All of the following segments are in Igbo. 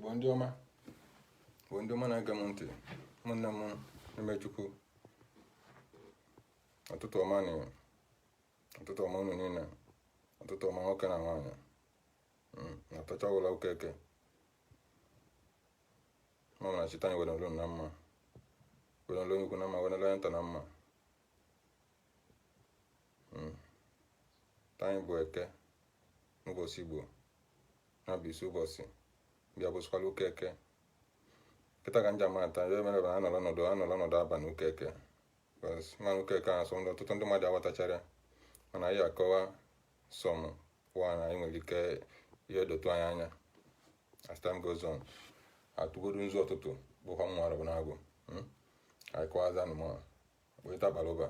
Igbo ndị ọma, Igbo ndị ọma na-ege m ntị, ụmụnne m n'ime Chukwu, ụtụtụ ọma na ụtụtụ ọma unu niile, ụtụtụ ọma nwoke na nwaanyị, na-atọcha ụlọ okeke ma na chita anyị were olu na mma, were olu ukwu na mma, were olu nta na mma. Taa anyị bụ Eke n'ụbọchị Igbo na bụ isi ụbọchị bịa bụsịkwala ụka Eke kịta ka nji amata ya mere bụ na anọrọ ọnọdụ anọrọ ọnọdụ abalị ụka Eke mana ụka Eke ahụ sọ ọtụtụ ndị mmadụ aghọtachara mana anyị akọwa some one anyị nwere ike ihe dotu anyị anya as time goes on. Atụgodu nzu ụtụtụ bụkwa nwa arọ bụ na-agụ anyị kọwaza anụmanụ kpụta akpara ụba.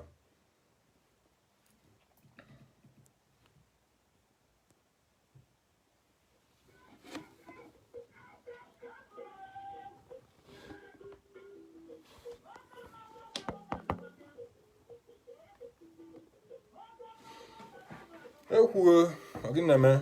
Ekwuo ọ gị na-eme.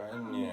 Anyị mkpe.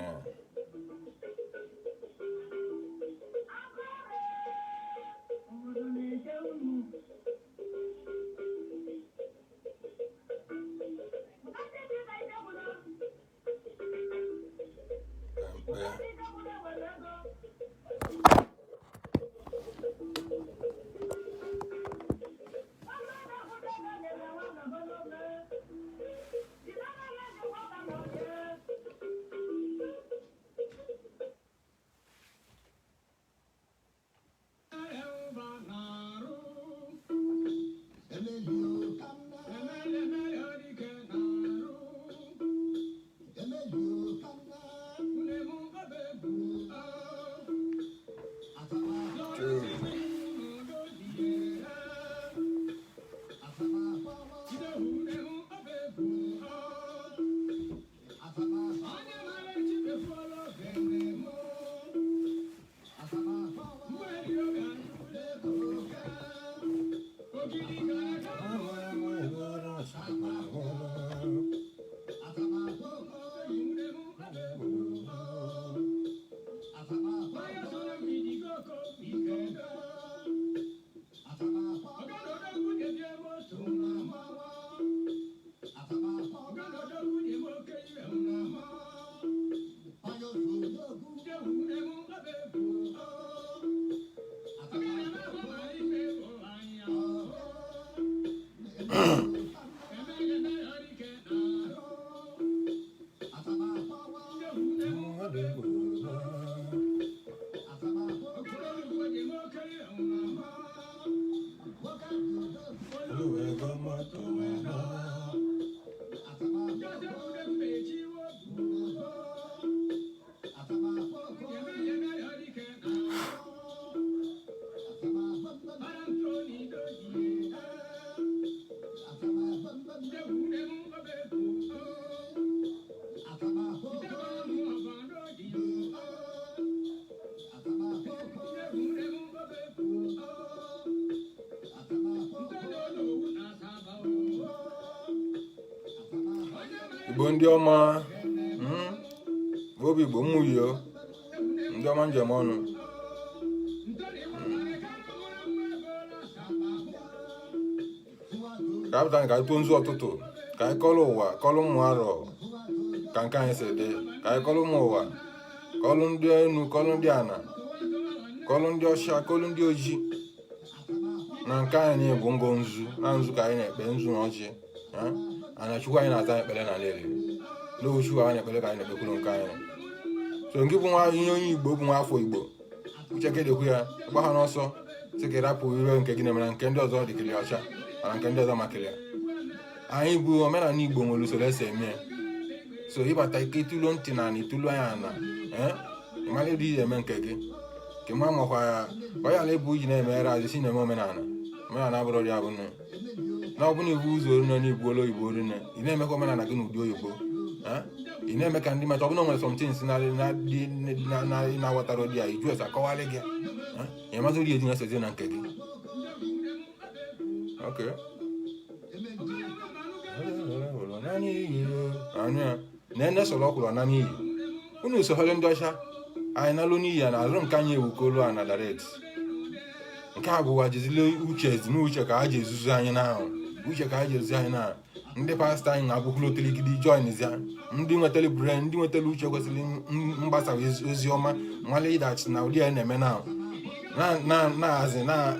Igbo ndị ọma, obi Igbo mmụyo ndị ọma njem ọnụ. Ka apụta ka anyị tụọ nzu ụtụtụ, ka anyị kọlụ ụwa, kọlụ ụmụ arọ ka nke anyị si dị, ka anyị kọlụ ụmụ ụwa, kọlụ ndị enu, kọlụ ndị ana, kọlụ ndị ọcha, kọlụ ndị ojii. Na nke anyị bụ ngo nzu na nzu ka anyị na-ekpe nzu na ọjị. Ana Chukwu anyị na-aza ekpere na ala n'owu Chukwu anyị na-ekpere ka anyị na-ekpekwuru nke anyị. So nke bụ nwa ihe onye Igbo bụ nwa afọ Igbo uche ka edekwu ya gba ha n'ọsọ sị ka ịrapụ iwe nke gị na-eme na nke ndị ọzọ dịkịrị ọcha mana nke ndị ọzọ makịrị ya. Anyị bụ omenala Igbo nwere usoro esi eme. So ịbata ike ịtụlu ntị na ana ịtụlu anya ana ịmara ịdị iji eme nke gị ka ịma makwa ya ka ọ ya na-ebu iji na-emeghere azụ si na-eme omenala omenala abụrụ ya bụ na ọ bụna ibu ụzọ orune na ibu olu oyibo orune ị na-emekwa omenala gị n'ụdị oyibo. Ị na-eme ka ndị mata ọ bụna nwere somethings na-aghọtara ụdị ya iju ese akọwalị gị ị mazi ụdị eji na-esezi na nke gị. Okay. Na-ene sọrọ ọkwụrụ na n'iyi unu soghara ndị ọcha anyị nalụ n'iyi ya na azụ nke anyị ewukolu a na direct. Nke a bụ ajizile uche n'uche ka ha ji ezuzu anyị na ahụ uche ka ha ji ezuzu anyị na ndị pastọ anyị na-abụkwulu oteligide join ya ndị nwetara brain ndị nwetara uche kwesịrị mgbasa ozi ọma nwale ịdachi na ụdị ya na-eme na na-ahazi na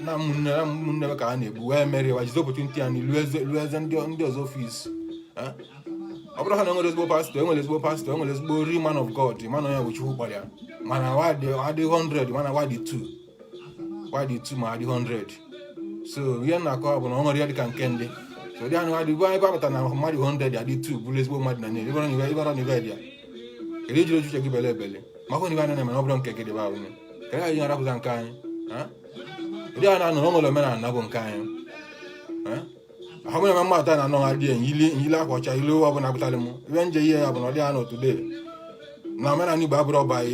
ụmụnne ka a na-egbu wee merie wa jizi opportunity ya na ilu eze ndị ọzọ office. Ọ bụrụ ha na enwere ezigbo pastọ enwere ezigbo pastọ enwere ezigbo real man of God mana onye bụ Chukwu kpọrọ ya mana wadị 100 mana wadị 2 wadị 2 ma adị 100. So ihe na-akọ bụ na ọ nwere ya dịka nke ndị so dị anụ adị ebe apụta na mmadụ 100 adị 2 bụrụ ezigbo mmadụ na niile ịbara na ibe dị ya kedu ejiri uche gị bele ebele maka na ibe anya na-eme na ọ bụrụ nke gị dịba ahụ kedu anyị arapụta nke anyị ụdị a na-anọ na nwere omenala bụ nke anyị ahụ na mmadụ na anọ ha dị nyili akwa ọcha ilu ọbụla pụtara m ibe nje ihe ya bụ na ọ dị ha n'otu de na omenala Igbo abụrụ by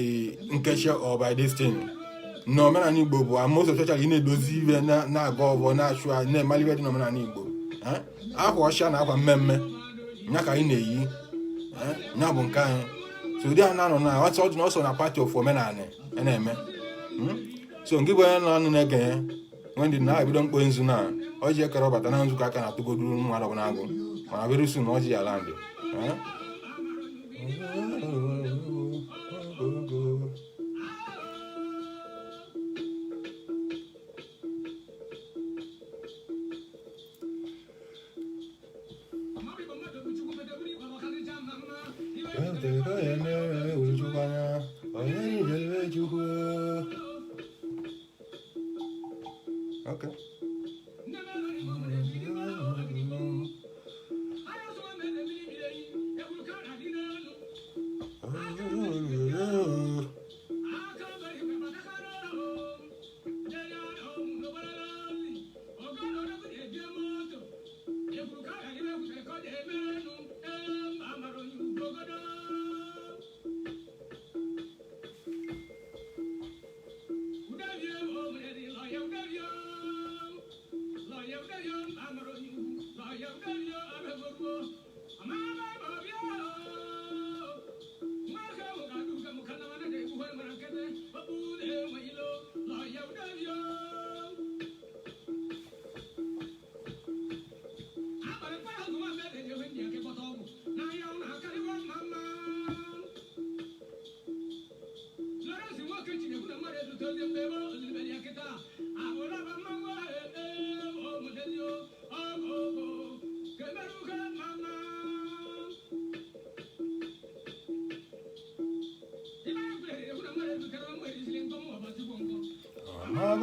nkechi or by destiny na omenala Igbo bụ most especially ị na-edozi ibe na-aga ọbọ na-achụ na-emali ibe dị n'omenala Igbo. Akwa ọcha na akwa mmemme nya ka anyị na-eyi nya bụ nke anyị. So ụdị a na-anọ na ọsọ dị na ọsọ na party of omenala a na-eme. So nke bụ onye na-anụ na-ege ya nwe ndị na-ebido mkpo nzu na ọjị ekere ọbata na nzu ka aka na-atụgoduru mmadụ ọbụla agụ mana very soon ọjị ya land. Okay.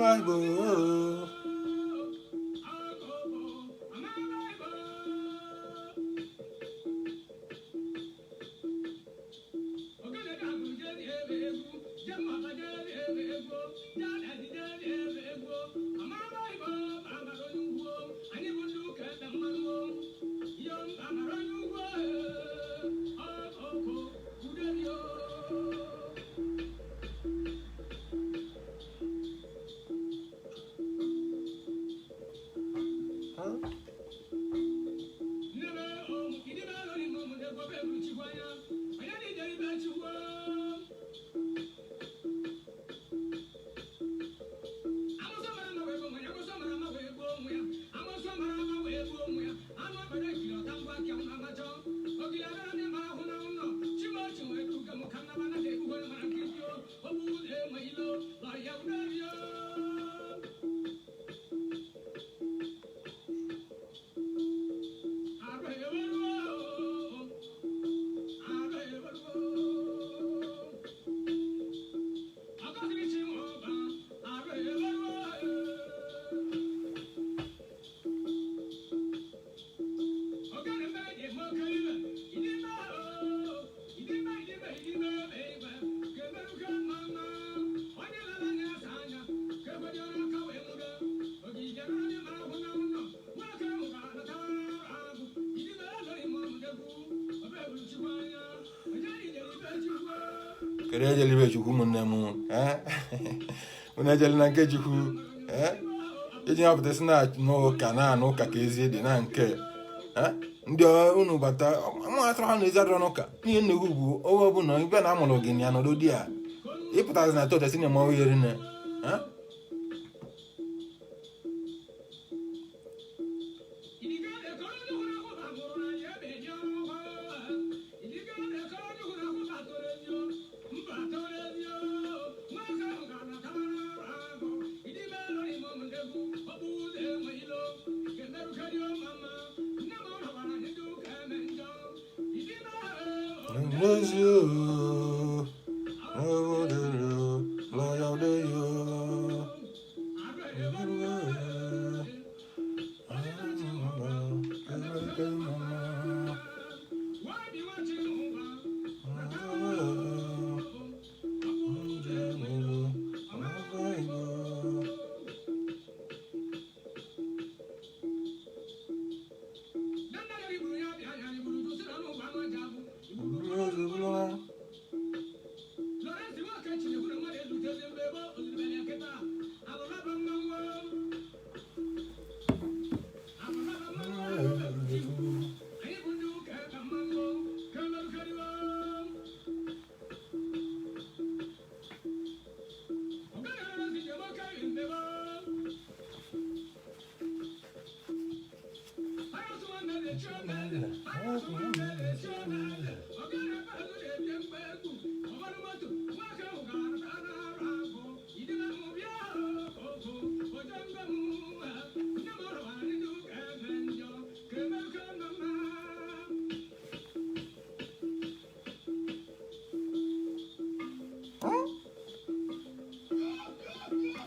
Bible. Kedu ejeli be Chukwu, ụmụnne m? Unu ejeli na nke Chukwu. Eji ya pụta si na n'ụka na anụ ụka ka ezi dị na nke ndị unu bata mụ atụrụ ha na ezi adịrọ n'ụka. Ihe nnukwu bụ owe bụ na ibe na amụrụ gị na ya nọdụ di ya ịpụtazi na chọọchị si na eme ihe rinne.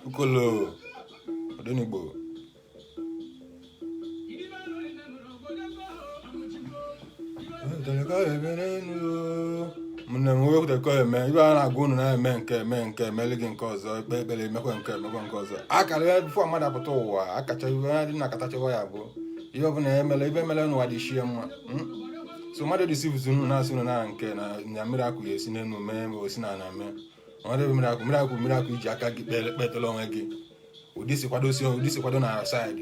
Ukolo Odenigbo. Mụnne m wepụtakọ eme ibe a na-agwa unu na-eme nke eme nke emele gị nke ọzọ, ekpe ekpere emekwa nke emekwa nke ọzọ. Akara ya before mmadụ apụta ụwa akacha ibe ha dị na akatachawa ya bụ ihe ọbụla emele ibe emele n'ụwa dị shie mma. So mmadụ deceive unu na-asị unu na nke na mmiri akụ ya esi n'elu mee ma o si na ana mee. Ọ dị miracle, miracle, miracle iji aka gị kpetụla onwe gị ụdị si kwado si ụdị si kwado na side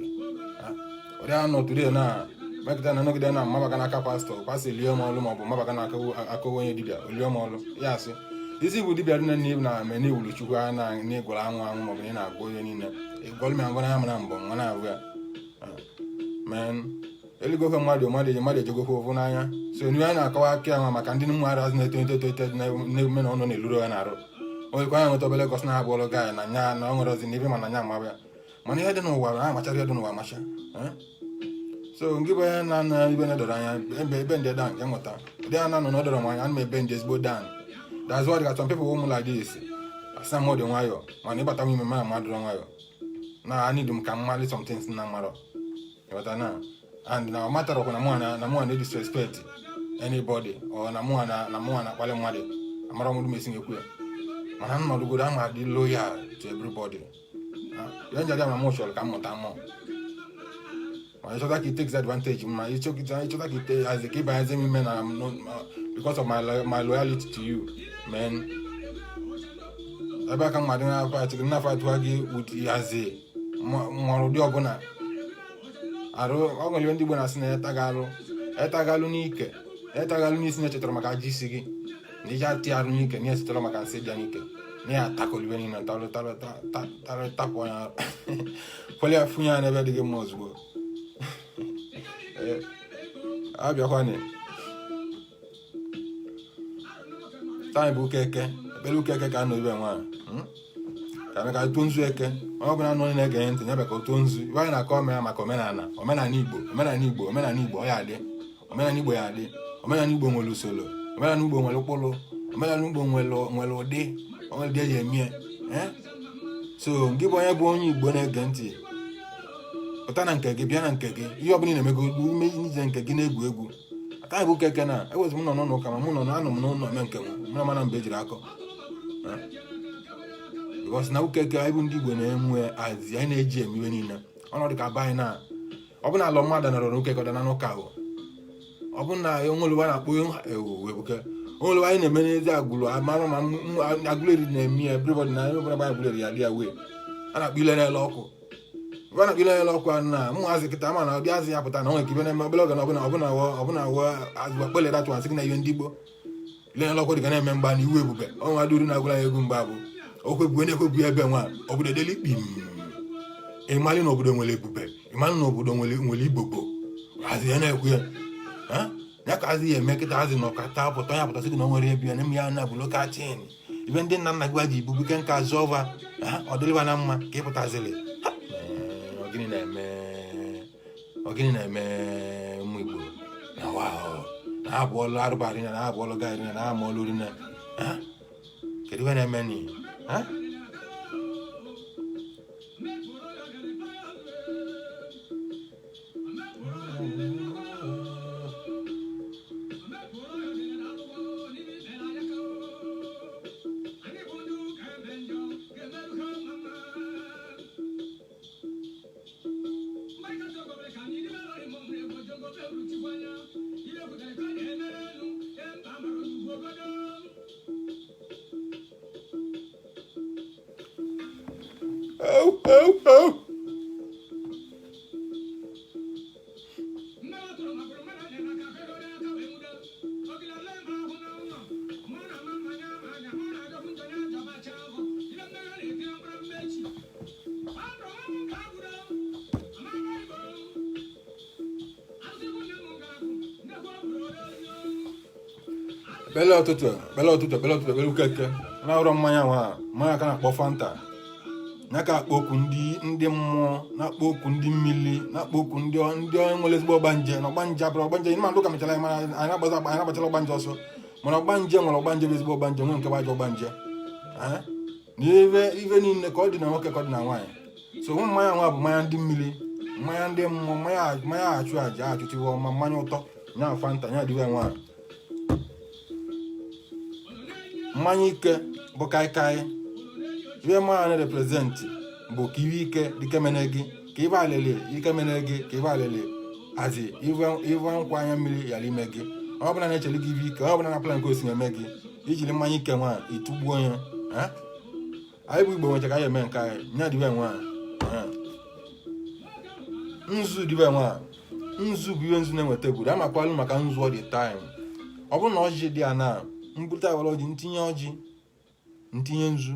ụdị anọ today na mekịta na nọgide na mmabaga n'aka pastọ, pastọ elie m ọlụ, maọbụ mmabaga n'aka aka onye dibịa olie m ọlụ. Ya sị isi bụ dibịa dị na nne na ame na iwuru Chukwu a na n'ịgwara anwụ anwụ maọbụ na ị na-agwọ ihe niile ịgwọrọ m agwọ na na mbọ nwa na-agwụ ya men eligokwe mmadụ mmadụ mmadụ ejegokwe ụfụ n'anya. So n'ihe anyị na-akọwa aka ya nwa maka ndị ụmụara azụ na-eto eto eto na-eme na ọnụ na-eluru ya n'arụ onwekwa anya nweta obere gosi na ha bụọlụ gaanyị na nya na ọ nwere ozi na ibe mana nya amaba ya mana ihe dị n'ụwa na amachara ihe dị n'ụwa amacha. So ngị bụ onye na-ana ibe na-edoro anya ebe ebe ndị dan nke nweta ụdị a na-anọ na ọ dọrọ m anya ana m ebe ndị ezigbo dan. That's why some people ụmụ like this asị m dị nwayọọ mana ịbata m ime ma amadụrọ nwayọọ na I need m ka m mali some things na mmarọ ịghọta na and na ọ matarọkwa na mụ na mụ na disrespect anybody or na mụ na mụ na-akpali mmadụ amara m mesi ekwu ya mana m nọdụgodo ama dị loyal to everybody. Ya njadị ama m chọrọ ka m mụta mmụọ ma ịchọta ka i takes advantage ma ịchọta ka ite as ka ịbanyezi m ime na because of my loyalty to you man. Ebe aka mmadụ na-afight gị na-afight gị with yazi mọrọ ụdị ọbụla arụ ọ nwere ndị Igbo na-asị na etagalụ etagalụ n'ike etagalụ n'isi na-echetara maka aja isi gị na iji atị arụ n'ike na echetara maka nsị bịa n'ike na ya atakọlibe niile talụ talụ talụ tapụ ya fọlị ya fụnye ya n'ebe dị gị mma ozugbo. Abịakwanị taa bụ ụka eke, ekpere ụka eke ka a nọ ibe nwa ka emeka tụọ nzu eke. Onye ọbụla nọ na-ege ntị ya bịa ka o tụọ nzu. Ibe anyị na-akọ ome ya maka omenala omenala Igbo omenala Igbo omenala Igbo ọ ya adị omenala Igbo ya adị omenala Igbo nwere usoro omenala Igbo nwere ụkpụrụ omenala Igbo nwere ụdị onwere ụdị eji eme ya. So ngị bụ onye bụ onye Igbo na-ege ntị pụta na nke gị bịa na nke gị ihe ọbụla ị na-emego ime ije nke gị na-egwu egwu ata bụ keke na ewezi m nọ n'ụlọ ụka ma mụ nọ anọ m n'ụlọ eme nke m mụ mana mgbe ejiri akọ because na ukeke anyị bụ ndị Igbo na-enwe azi anyị na-eji eme iwe niile ọnọdụ ka be anyị na ọ bụ na alọ mmadụ nọrọ n'ukeke ọdana n'ụka ahụ ọ bụ na onwere ụwa na-akpọ ewu ebuke Onwere anyị na-eme n'ezi Agụlụ amara ma Agụleri na-eme ya. Everybody na everybody gba Agụleri ya dị ya wee a na-akpọ ile na-ele ọkụ. Ebe a na-akpọ ile na-ele ọkụ a na ụmụazị kịta ama na ọbịa azị ya pụta na onwe ka ibe na-eme obere oge na ọbụna ọbụna ọbụna azụ akpọle datụ asị gị na ihe ndị Igbo ile na-ele ọkụ dị ka na-eme mgba na iwu ebube ọnwa duru na-agụla ya egwu mgba bụ okwebue na-ekwebue ebe nwa obodo deli kpim. Ịmalị na obodo nwere ebube, ịmalị na obodo nwere igbogbo hazi ya na-ekwu ya ya ka azị ya eme kịta azị na ọkata pụta ya pụtasị gị na o nwere ebe ya na ya na bụ local thing ibe ndị nna nna gị ji ibubu ke nka azụ ọva ọ dịrịba na mma ka ị pụtazịrị. Ọ gịnị na-eme? Ọ gịnị na-eme ụmụ Igbo na wa na abụọlụ arụbarị na abụọlụ garị na amaọlụ ri na kedu ibe na-eme ni? Oh, oh, oh. Bele ụtụtụ, bele ụtụtụ, bele ụtụtụ, bele ukeke na-ahụrọ mmanya nwa mmanya ka na-akpọ Fanta ya ka akpọ okwu ndị mmụọ na-akpọ okwu ndị mmiri na-akpọ okwu ndị onye nwere ezigbo ọgbanje na ọgbanje abụrụ ọgbanje ịma ndụ ka mechara anyị, mana anyị na-agbaza anyị na-agbachara ọgbanje ọsọ, mana ọgbanje nwere ọgbanje bụ ezigbo ọgbanje, nwee nke bụ ajọ ọgbanje na ive niile ka ọ dị na nwoke ka ọ dị na nwaanyị. So nwa mmanya nwa bụ mmanya ndị mmiri, mmanya ndị mmụọ, mmanya achụ aja achụchiwe ọma, mmanya ụtọ nya Fanta nya dịwe nwa mmanya ike bụ kaikai. Ibe mmanya na-represent bụ ka iwe ike dike mene gị, ka ibe alịlị ike mene gị, ka ibe alịlị azi ive nkwa anya mmiri ghara ime gị. Ọ bụla na-echere gị ibe ike, ọ bụla na plan nke osi eme gị, ijiri mmanya ike nwa itugbuo ya. Anyị bụ Igbo nwecha ka anyị eme nke anyị nya dịbe nwa nzu dịbe nwa nzu bụ ihe nzu na-enweta bụ amakwalụ maka nzu ọ dị time. Ọ bụrụ na ọjị dị ya na mbute awara ọjị, ntinye ọjị, ntinye nzu,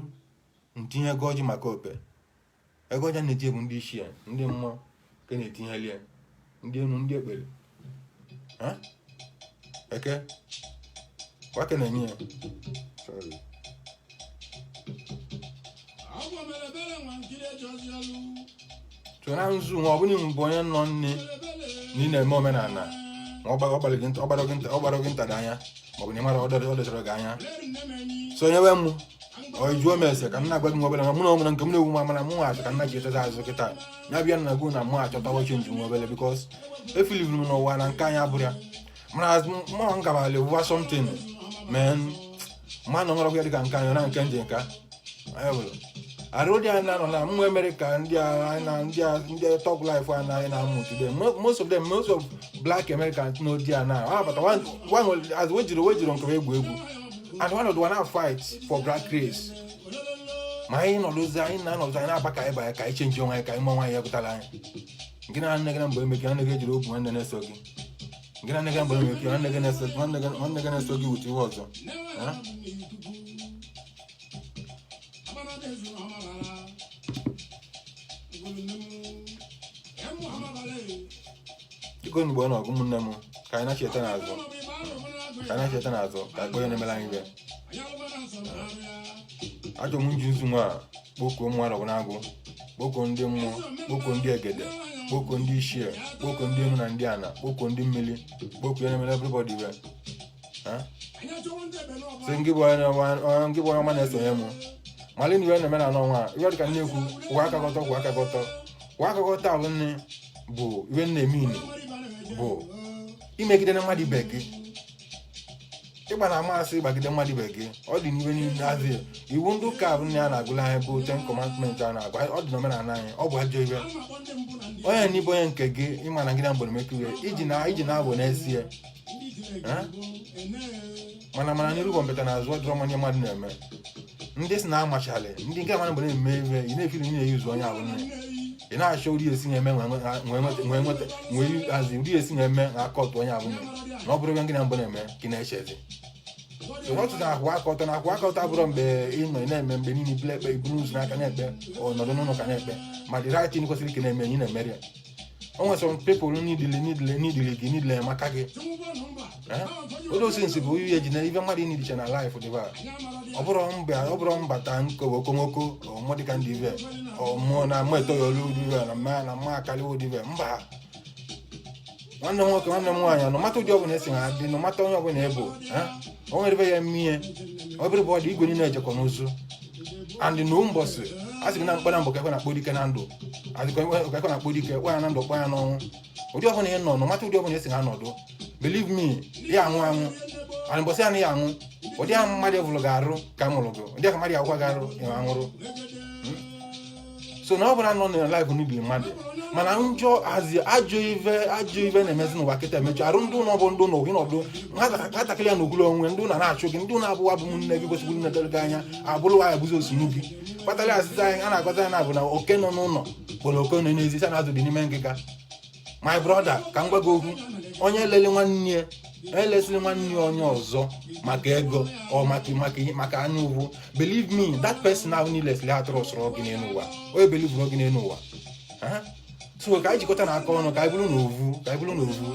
ntinye ego ọjị maka ope ego ọjị na-eji bụ ndị ichie ndị mmụọ ka na-etinyeli ya ndị enu ndị ekpere eke wake na-enye ya. Sorry. So na nzu nwa ọ bụrụ bụ onye nọ nne na ị na-eme omenala ma ọ gbara gị nta ọ gbara gị nta ọ gbara gị nta dị anya maọbụ na ị mara ọ dọchara gị anya, so onye we mụ ọ jụọ m ese ka m na-agwa gị nwa obere mụ na onwere nke m na-ewu m amara mụ nwa achọ ka nna ji eteta azụ kịta ya bịa na gụ na mụ achọtawa change nwa obere because efilivuru m n'ụwa na nke anyị abụrụ ya, mana mụ m gabara ụwa something man mmanụ nwere ya dịka nke anyị na nke nje nka anyị bụrụ arụ dị anyị na-anọ na mmụ Amerịka ndị a na ndị a ndị thug life a na anyị na-amụ today. Most of them, most of black Americans no dị a na ha bata one as wejiri nke egwu egwu and one of the one fight for black race. Ma anyị nọdụzi anyị na-anọdụzi anyị na-aba ka anyị banye ka anyị change onwe anyị ka anyị mụọ nwaanyị ya pụtara anyị. Gị na nne gị na mgbe emeke nwanne gị ejiri okwu nwanne na-eso gị, gị na nne gị mgbe emeke nwanne gị na-eso nwanne gị na-eso gị wute ihe ọzọ. Dịka onye Igbo na ọgụ ụmụnne m ka anyị na-echeta n'azụ, ka anyị na-echeta n'azụ ka anyị kpọọ onye na-emere anyị ibe ajọ m nju nzu nwa kpokuo mmụ arọbụ n'agụ, kpokuo ndị mmụọ, kpokuo ndị egede, kpokuo ndị ichie, kpokuo ndị enu na ndị ana, kpokuo ndị mmiri, kpokuo onye na-emere everybody ibe. Sị ngị bụ onye ọma na-esonye m malị na iwe na-eme na n'ọnwa a iwe dịka nne-ekwu kwụọ aka gọtọ, kwụọ aka gọtọ, kwụọ aka gọtọ ahụ nne bụ iwe nna-eme ini bụ imegide na mmadụ ibe gị. Ịgba na amasị ịgbagide mmadụ ibe gị, ọ dị n'iwe niile. Azị iwu ndị ụka bụ nne ya na-agụla anyị bụ Ten Commandment a na-agụ, ọ dị n'omenala anyị, ọ bụ ajọ iwe. Onye n'ibe onye nke gị, ịma na gị na mgbere mekọ iwe, iji na-abụ n'ezie. Mana n'iru bụ mpeta na azụ, ọ dịrọ manye mmadụ na-eme. Ndị si na amachalị ndị nke amara mgbe na-eme iwe, ị na-efiri nwunye ya ụzọ onye ahụ nne, ị na-achọ ụdị esi na-eme nwee nweta nwee azi ụdị esi na-eme na aka ọtụ onye ahụ nne, na ọ bụrụ ebe gị na mbụ na-eme ka ị na-echezi. So n'otu na-akwụ aka ọtọ, na-akwụ aka ọtọ abụrọ mgbe ị nọ ị na-eme mgbe niile ibulu ekpe, iburu nzu n'aka na-ekpe, ọnọdụ n'ụlọ ka na-ekpe. Ma the right thing kwesịrị ka na-eme, ị na-emeri ya. O nwere some people needili gị, needili enyemaka gị. Odo sinsi bụ ihe ji na ife mmadụ inidicha na life dịba. Ọ bụrụ mgbe ọ bụrụ mbata nke okomoko ọmụ dịka ndị ive ọmụọ na mụ etoghị olu ive na mma na mma akarịwa ụdị ive mba. Nwanne m nwoke, nwanne m nwaanyị, nọmata ụdị ọbụla esi ha dị, nọmata onye ọbụla ịbụ, o nwere ebe ya eme ihe ọ bụrụ bụ ọ dị igwe niile ejekọ n'ụzụ and na mbọsị a sị gị na mkpara mbọ ka ekwe na-akpọ dike na ndụ, azịkwa ka ekwe na-akpọ dike, kpọ ya na ndụ, kpọ ya n'ọnwụ. Ụdị ọbụla ị nọ, nọmata ụdị ọbụla esi ha nọdụ, believe me, ya anwụ anwụ and mbọsị ya na ya anwụ, ụdị ahụ mmadụ vụrụ gị arụ ka mụrụ gị, ụdị ahụ mmadụ akwụkwọ gị arụ ịma anwụrụ. So na ọ bụla nọ na life n'ubi mmadụ, mana njọ hazi ajọ ive na-emezi n'ụwa kịta emechu arụ ndị ụlọ bụ ndị ụlọ ịnọdụ nwatakịrị ya n'okwuru onwe ndị ụlọ na-achụ gị, ndị ụlọ abụọ abụ nne gị kwesịrị nne gị anya abụrụ ya abụzi osunu gị kpatara azịza anyị a na-agwazi anyị na-abụ na oke nọ n'ụlọ kpọrọ oke nọ n'ezi sị na azụ dị n'ime ngịga. My brother, ka m gwa gị okwu. Onye lele nwanne ya, onye lesịrị nwanne ya onye ọzọ maka ego ọ maka anya ugwu, believe me, that person ahụ niile lesịrị atụrụ sọrọ gị n'elu ụwa, onye believe gị n'elu ụwa. So ka anyị jikọta na aka ọnụ, ka anyị bụrụ n'ovu, ka anyị bụrụ n'ovu.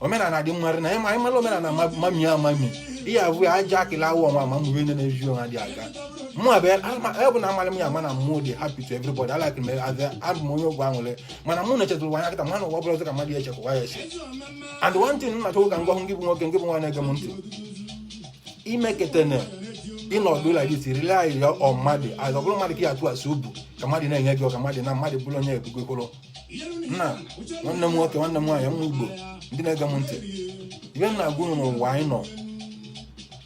Omenala dị mma na anyị mara omenala mami amami ihe abụ ya aja akịla awụ ọnwa ama mgbe na-eju onwe dị aga mụ abịa bụ na amalị m ya ama na mmụọ dị happy to everybody. I like me as abụ m onye ogwu aṅụrị, mana mụ na-echetụrụ ụwa anya kịta mana ụwa bụrụ ọzọ ka mmadụ ya echekwa ya eche. And one thing nna chọrọ ka m gwa gị bụ nwoke, nke bụ nwa na-ege m ntị, imeketene ịnọdụ like this, rely ya on mmadụ as ọ bụrụ mmadụ ka ya atụ asị obu ka mmadụ na-enye gị, ka mmadụ na mmadụ bụrụ onye ebugo ekworo nna. Nwanne m nwoke, nwanne m nwaanyị, m Igbo ndị na-ege m ntị, ibe m na-agwa unu n'ụwa anyị nọ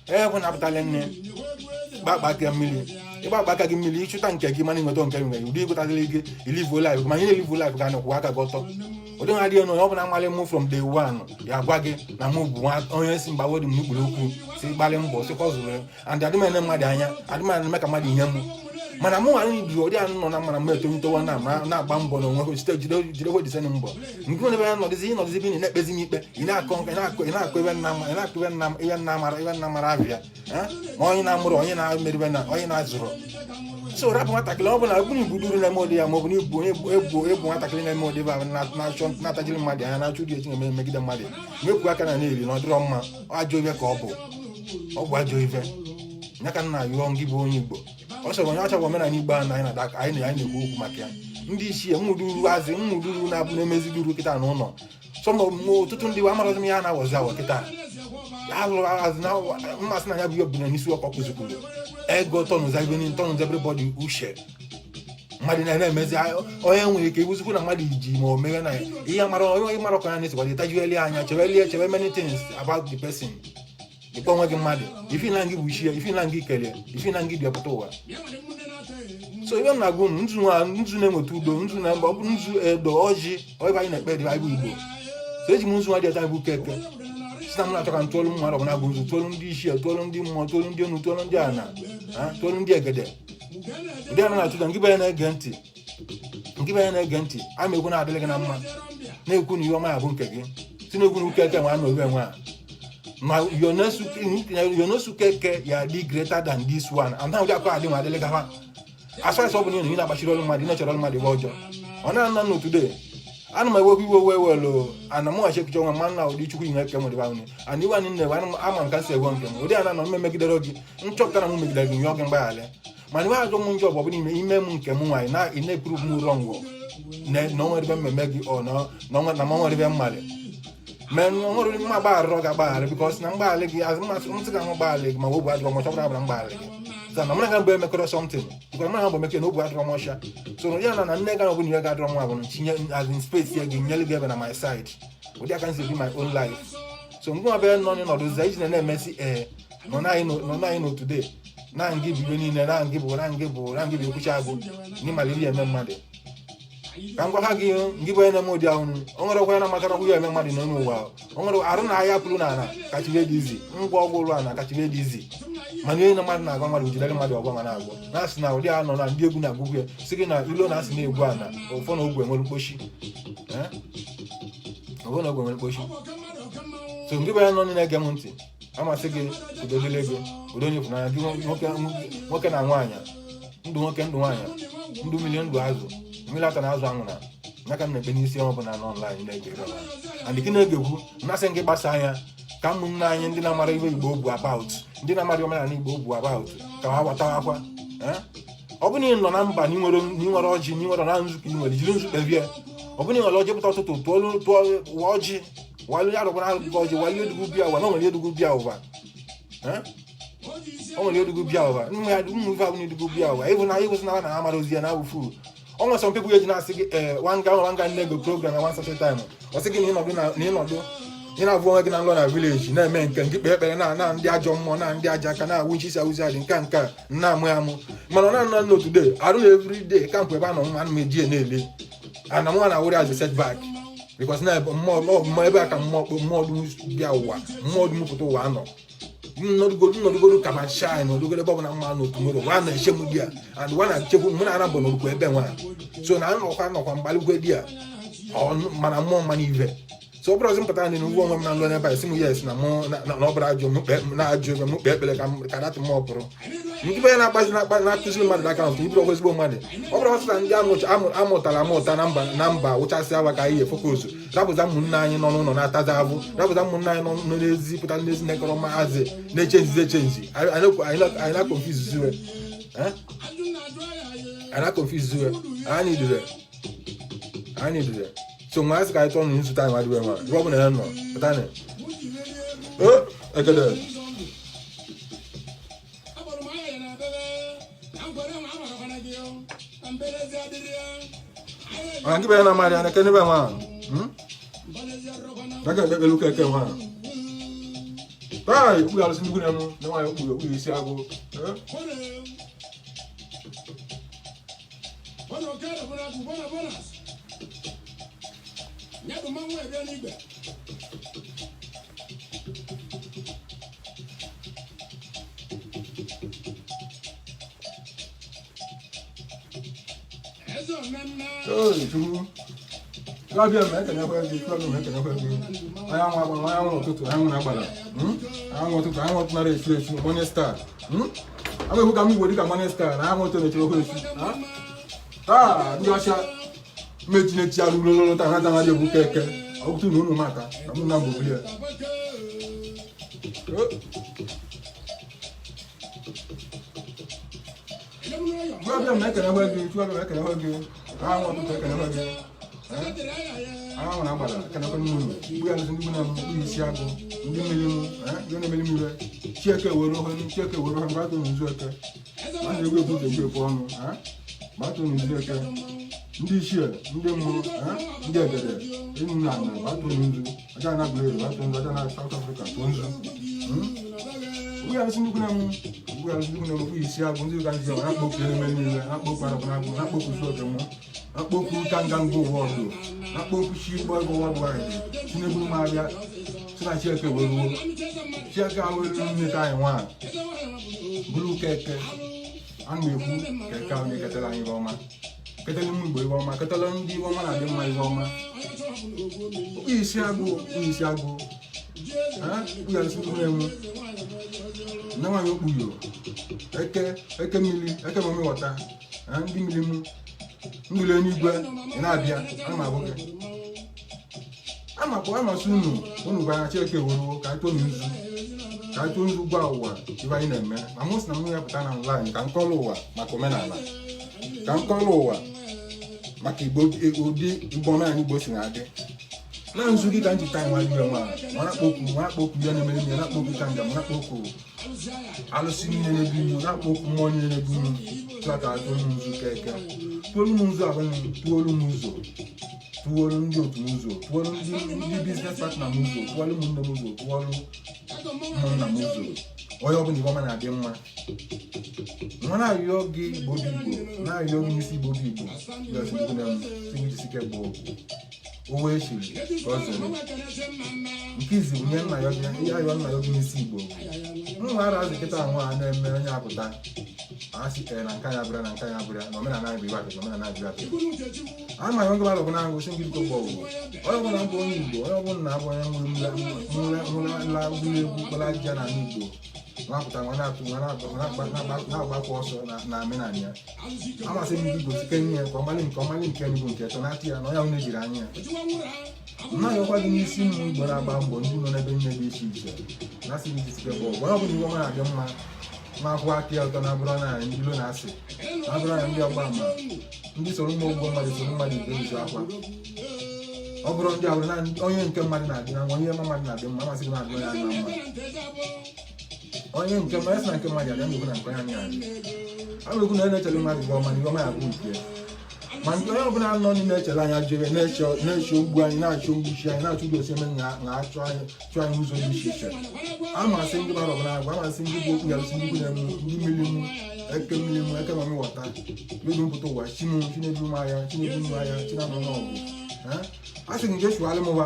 ee bụ na-apụtala nne gbakpa aka mmiri, ịgba akpa aka gị mmiri, ịchụta nke gị, mana ịnweta nke gị nwere ụdị ịgụtaziri gị ilivuo life, ma ihe na-elivuo life ga anọkwụ aka gị ọtọ. Ụdị nwa adịghị onye ọ bụla amalị mụ from day one ya gwa gị na mụ bụ nwa onye si mgbawo dị m n'ukpuru okwu si gbalị mbọ si kọzụrụ and adị m ene mmadụ anya, adị m eme ka mmadụ nye mụ. Mana mụ nwanyị dị ụdị anụ nọ na mana m etolitewa na na-agba mbọ na onwe site jidekwe diseni mbọ nke nwere ebe ya nọdịzi ịnọdịzi ebe ị na-ekpezi m ikpe, ị na-akọ ị na-akọ ị na-akọ ebe nna ị na-akọ ebe nna ihe nna mara ihe nna mara abịa ma onye na-amụrụ onye na-emeribe na onye na-azụrụ. So rapụ nwatakịrị ọ bụla bụrụ ibu duru na-eme ụdị ya, ma ọ bụ na ibu onye ebu ebu nwatakịrị na-eme ụdị ebe na-achọ na-atajiri mmadụ anya, na-achọ ụdị echi na-eme megide mmadụ, mepụ aka na na-eri na ọ dịrọ mma. Ajọ ife ka ọ bụ, ọ bụ ajọ ife ya ka nna yụọ ngị bụ onye Igbo. Ọ sọrọ onye ọchọrọ omenala Igbo a na anyị na-ada anyị na-ekwu okwu maka ya. Ndị ichie mmụduru azị mmụduru na-abụ na-emezi duru kịta n'ụlọ sọmọ. Ọtụtụ ndị amaghịzi m ihe a na-awọzi awọ kịta alụ azị na mmasị na ya bụ ihe bụ na n'isi ọkọ kụzikwuru ego tọnụza ebe niile, tọnụza everybody uche mmadụ na-emezi. Onye nwere ike iwuzikwu na mmadụ ji ma o meghe na ihe mara onye mara ọkọ ya na-esikwa tajueli anya chebelie chebe many things about the person. Ịkpọ onwe gị mmadụ ifi na ngị bụ ichie, ifi na ngị kelee, ifi na ngị dị ọpụta ụwa. So ibe m na-agwa unu, nzu nwa nzu na-enweta udo, nzu na mba ọ bụ nzu edo ọjị ebe anyị na-ekpe dị anyị bụ Igbo. So eji m nzu nwa dị ọcha bụ keke si na m na-achọ ka m tụọlụ mmadụ ọbụla bụ nzu, tụọlụ ndị ichie, tụọlụ ndị mmụọ, tụọlụ ndị enu, tụọlụ ndị ana, tụọlụ ndị egede, ụdị ana na-achụta. Nke bụ ya na-ege ntị, nke bụ ya na-ege ntị, a ma ekwu na-adịrị gị na mma, na-ekwu na ihe ọma ya bụ nke gị, si na-ekwu na uke eke nwa na owe nwa ma yonosu keke ya dị greater than this one and now ụdị akọ adị nwa adịrị gawa. As far as ọ bụ na ị na-agbachiri ọrụ mmadụ, ị na-echere ọrụ mmadụ ebe ọjọọ ọ na-ana nụ today, ana m ewekwa iwe wee welu ana mụ ghachi ekiche nwa mma na ụdị chukwu inye eke nwere ahụ ana iwe anyị nna ama nka si egwe nke m ụdị ana nọ m megidere gị, nchọpụta na m megidere gị, nyụọ gị mgbaghara. Mana iwe ajọ m njọ bụ ọ bụla ime ime m nke m nwaanyị na ị na-epuru m wrong na onwere ebe mmemme gị ọ na ma nwere ebe mmalị mee nwere mma agbaghara ọ ga-agbaghara because na mgbaghara gị azụ mmasị ntị ga mgbaghara gị ma obu adịrọ mọcha bụrụ abụra mgbaghara gị so na mụ na ga mgbe emekọrọ something because mụ na ga mgbe emekọrọ na obu adịrọ mọcha. So ya na nne ga ọbụla ihe ga-adịrọ nwa bụ tinye as in space ya gị nyere gị ebe na my side, ụdị aka nsi ebi my own life. So mgbe ọbịa nọ n'ọnọdụ za iji na-emesi ee Nọ na anyị nọ today na ngị bụ ibe niile, na ngị bụ, na ngị bụ, na ngị bụ ekwucha agụ n'ịmala ihe eme mmadụ. Ka m gwakwa gị, ngị bụ onye na-eme ụdị ahụ, o nwere okwe na-amatara ọgwụ ya eme mmadụ n'onye ụwa. O nwere arụ na ahịa pụrụ n'ala kacha dị izi ngwa ọgwụ ụlọ ala kacha dị izi, mana onye na mmadụ na-agwa mmadụ jidere mmadụ ọgwa ma na-agwọ na-asị na ụdị a nọ na ndị egwu na-agwụgwụ ya, sị gị na ilo na-asị na-egwu ana ụfọ na ogwe nwere mkpochi. Ụfọ na ogwe nwere mkpochi. So ndị bụ ya nọ na-ege m ntị, amasị gị udo dịrị gị, udo onye ịfụnanya gị, nwoke na nwaanyị, ndụ nwoke, ndụ nwaanyị, ndụ mmiri, ndụ azụ, mmiri ata na azụ anwụ na ya ka m na-ekpe n'isi ọ bụla nọ online na-ege ebe a. And gị na-egekwu, mmasị gị gbasa anya ka ụmụnne anyị ndị na-amara ibe Igbo bụ about, ndị na-amara omenala Igbo bụ about, ka ha ghọtawa akwa. Ọ bụrụ na ị nọ na mba na ị nwere ọjị, na ị nwere na nzu, ka ị nwere jiri nzu kpebie. Ọ bụrụ na ị nwere ọjị, pụta ụtụtụ tụọ tụọ wa ọjị, walie arụgbara arụgụ ọjị, walie edugwu bịa ụwa na o nwere edugwu bịa ụwa. O nwere edugwu bịa ụwa ụmụ ya, ụmụ ife abụ na edugwu bịa ụwa ịbụ na ịgụsị na na amara ozi ya na awụ furu. O nwere some people eji na-asị gị, ee, nwanga nwanga nne go program na one certain time, ọ sị gị na ịnọdụ na ịnọdụ ị na-avụ onwe gị na nlọ na village na-eme nke nke kpee ekpere na ndị ajọ mmụọ na ndị aja aka na-awụ nchi isi awụzi adị nke a na-amụ ya amụ, mana ọ na-anọ n'otu day arụ na every day kampụ ebe a nọ mma, ana m eji na-ele ana mụ na wụrụ as a setback, because na mmụọ mmụọ ebe a ka mmụọ mmụọ dum bịa ụwa, mmụọ dum pụta ụwa anọ nnọdụgodu kama shine nọdụgodu ebe ọbụla mma n'otu nwere ụwa na-eche m di ya and ụwa na-echekwu mụ na ara bụ n'orukwu ebe nwa so na nnọkwa mgbalikwe di ya mana mmụọ mana ive. So ọ bụrụ ọzọ mpụtara ndị n'ugwu onwe m na nlọ n'ebe a, esi m yes na mụ na ọ bụrụ ajọ na-ajụ ebe m kpee ekpere ka datị mmụọ pụrụ. Ndị be ya na-akpazi na-akpa na-akụziri mmadụ aka n'ọtụ iburu ọkwa ezigbo mmadụ. Ọ bụrụ ọsịsa ndị amụtara amụta na mba wụchasị awa ka anyị focus, rapụza ụmụnne anyị nọ n'ụlọ na-ataza avụ, rapụza ụmụnne anyị nọ n'ezi pụta n'ezi na-ekọrọ maazị na-echenjizi echenji. Anyị na confuse ziwe, anyị na confuse ziwe. Anyị dịrị so nwa asị ka anyị tụọ nzute anyị nwadịwe nwa ebe ọ bụla ya nọ pụta na ekele. Akpọrọ m anya ya na bebe na nkwere nwa amarakwana gị na mbelezi adịrị ya. Mana nke bụ ya na amarị ya na ekene be nwa. Daga ekpe ekpere ụka eke nwa. Taa okpu alụsị ndị nwunye m na nwaanyị okpu okpu isi agụ. Bona okere bona bụ bona bonas. Ya bụ mmanwụ ebịa n'igwe. Eze omemme. Oi, Chukwu. Chukwu ma ekenekwe gị, Chukwu ma ekenekwe gị. Anyanwụ agbara, anyanwụ ụtụtụ, anyanwụ na-agbara. Anyanwụ ụtụtụ, anyanwụ ụtụtụ nara esu esu, morning star. Ama ekwu ka m Igbo dịka morning star na anyanwụ ụtụtụ na-echere okwu esu. Taa, ndị ọcha mmechi na-echi arụ lololo taa na anaghị egbu keke. Ọgụtụ na unu mata, ka mụ na mbụ bulie. Chukwu abịa ma ekenekwe gị, Chukwu abịa ma ekenekwe gị. Anyanwụ ụtụtụ ekenekwe gị. Anyanwụ na-agbara ekenekwe m unu. Mgbe ya ndị nwunye m, mkpụ isi agụ, ndị mmiri m, ndị na-emeri m iwe. Chieke were ohe, Chieke were ohe, mgbe atụ nzu eke. A na-egwu egwu egwu egwu ọnụ, mgbe atụ nzu eke. Ndị ichie, ndị mmụọ, ndị egede, enyi na ana, mgbe atụ nzu. Aja na Aguleri, mgbe atụ nzu, aja na South Africa, tụ nzu. Mgbe ya ndị nwunye m, mgbe ya ndị nwunye m, mkpụ isi agụ, ndị ụka ndị na-akpọ okwu na-emeri m iwe, na-akpọ okwu arụkwụ na-agụ, na-akpọ okwu su oke mmụọ, na-akpọ okwu ka nga ngwa ụwa ọdụ, na-akpọ okwu chi ụgbọ ego worldwide, si n'eburu m abịa, si na Chieke wee ruo Chieke a wee ruo mmeta anyị nwa bụrụ keke a na-ekwu keke ahụ na-eketara anyị ihe ọma, ketara ụmụ Igbo ihe ọma, ketara ndị ihe ọma na-adị mma ihe ọma. Okpu isi agụ, okpu isi agụ, okpu ya nsị na-enwu nne nwaanyị okpuyo eke eke mmiri eke mami ghọta ndị mmiri mụ ndụle n'igwe ị na-abịa ana m abụ gị amakwa amasị unu unu gwara Chieke weruo ka anyị too nzu, ka anyị too nzu gwa ụwa ibe anyị na-eme. Ma mụ sị na mụ ya pụta na online ka m kọrọ ụwa maka omenala, ka m kọrọ ụwa maka Igbo, ụdị Igbo omenala Igbo si na-adị na nzu gị ka njikọ anyị nwa nwa nwa na-akpọkwu nwa na-akpọkwu ya na-emere m ya na-akpọkwu ka njem na-akpọkwu alụsị niile na-ebu ilu na-akpọkwu mmụọ niile na-ebu ilu tụọ ka atụ nzu keke tụolu m nzu ahụ, tụolu m ụzọ, tụolu ndị otu m ụzọ, tụolu ndị business partner m ụzọ, tụolu ụmụnne m ụzọ, tụolu ụmụnna m ụzọ. Onye ọbụla ibe ọma na-adị mma. Nwa na-ayọ gị, Igbo bụ Igbo, na-ayọ gị n'isi Igbo bụ Igbo yọsi Igbo na m si gị jisike bụ ọgụ owe echiri ka ọ zere. Nke izi bụ nye nna ya gị ihe ayọ nna ya gị n'isi Igbo bụ nwa ara azụ kịta nwa a na-eme onye apụta asị ee na nke ya bụrụ na nke ya bụrụ na omenala anyị bụ ibe atịtị, omenala anyị bụ ibe atịtị. Ama ya oge bara ọbụla ahụ sị gị biko gbọọ ọgwụ. Onye ọbụla bụ onye Igbo, onye ọbụla bụ onye nwere nla egwu kpara aja n'ala Igbo, nwapụta nwa na-atụ nwa na-agbakwa ọsọ na omenala ya. Amasị m gị gosi kenye ya ka ọmalị nke ọmalị nke bụ nke tọnatị ya na onye ahụ na-ejiri anya ya. Na-ayọkwa gị n'isi ụmụ Igbo na-agba mbọ, ndị nọ n'ebe niile dị iche iche, na-asị gị jisike bụ ọgụ. Onye ọbụla Igbo na-adị mma na-akwụ aka ya ọtọ, na-abụrụ na ndị ilo na-asị, na-abụrụ na ndị ọgba ama, ndị soro ụmụ ogbo mmadụ, soro mmadụ ibe ezu akwa. Ọ bụrụ ndị ahụ na onye nke mmadụ na-adị na onye mmadụ na-adị mma, amasị gị na-adị onye na mma, onye nke mmadụ sị na nke mmadụ adị ndụ na nke onye anyị adị. A na-ekwu na onye na-echere mmadụ bụ ọma na ihe ọma ya bụ nke ya. Ma nke onye ọbụla nọ n'ime echere anya jere na-eche ogbu anyị, na-achọ mgbuchi anyị, na-achọ ụzọ esi eme na-achọ anyị chụọ anyị ụzọ dị iche iche. Amasị ndị mmadụ ọbụla agwa, amasị ndị bụ okwu ya sị ndị bụ na-emu ndị mmiri mụ eke mmiri mụ eke mami wọta mebi mpụta ụwa chimu chinebu m agha, chinebu m agha, chinanọ n'ọgụ. A sị nke chụalụ m ụwa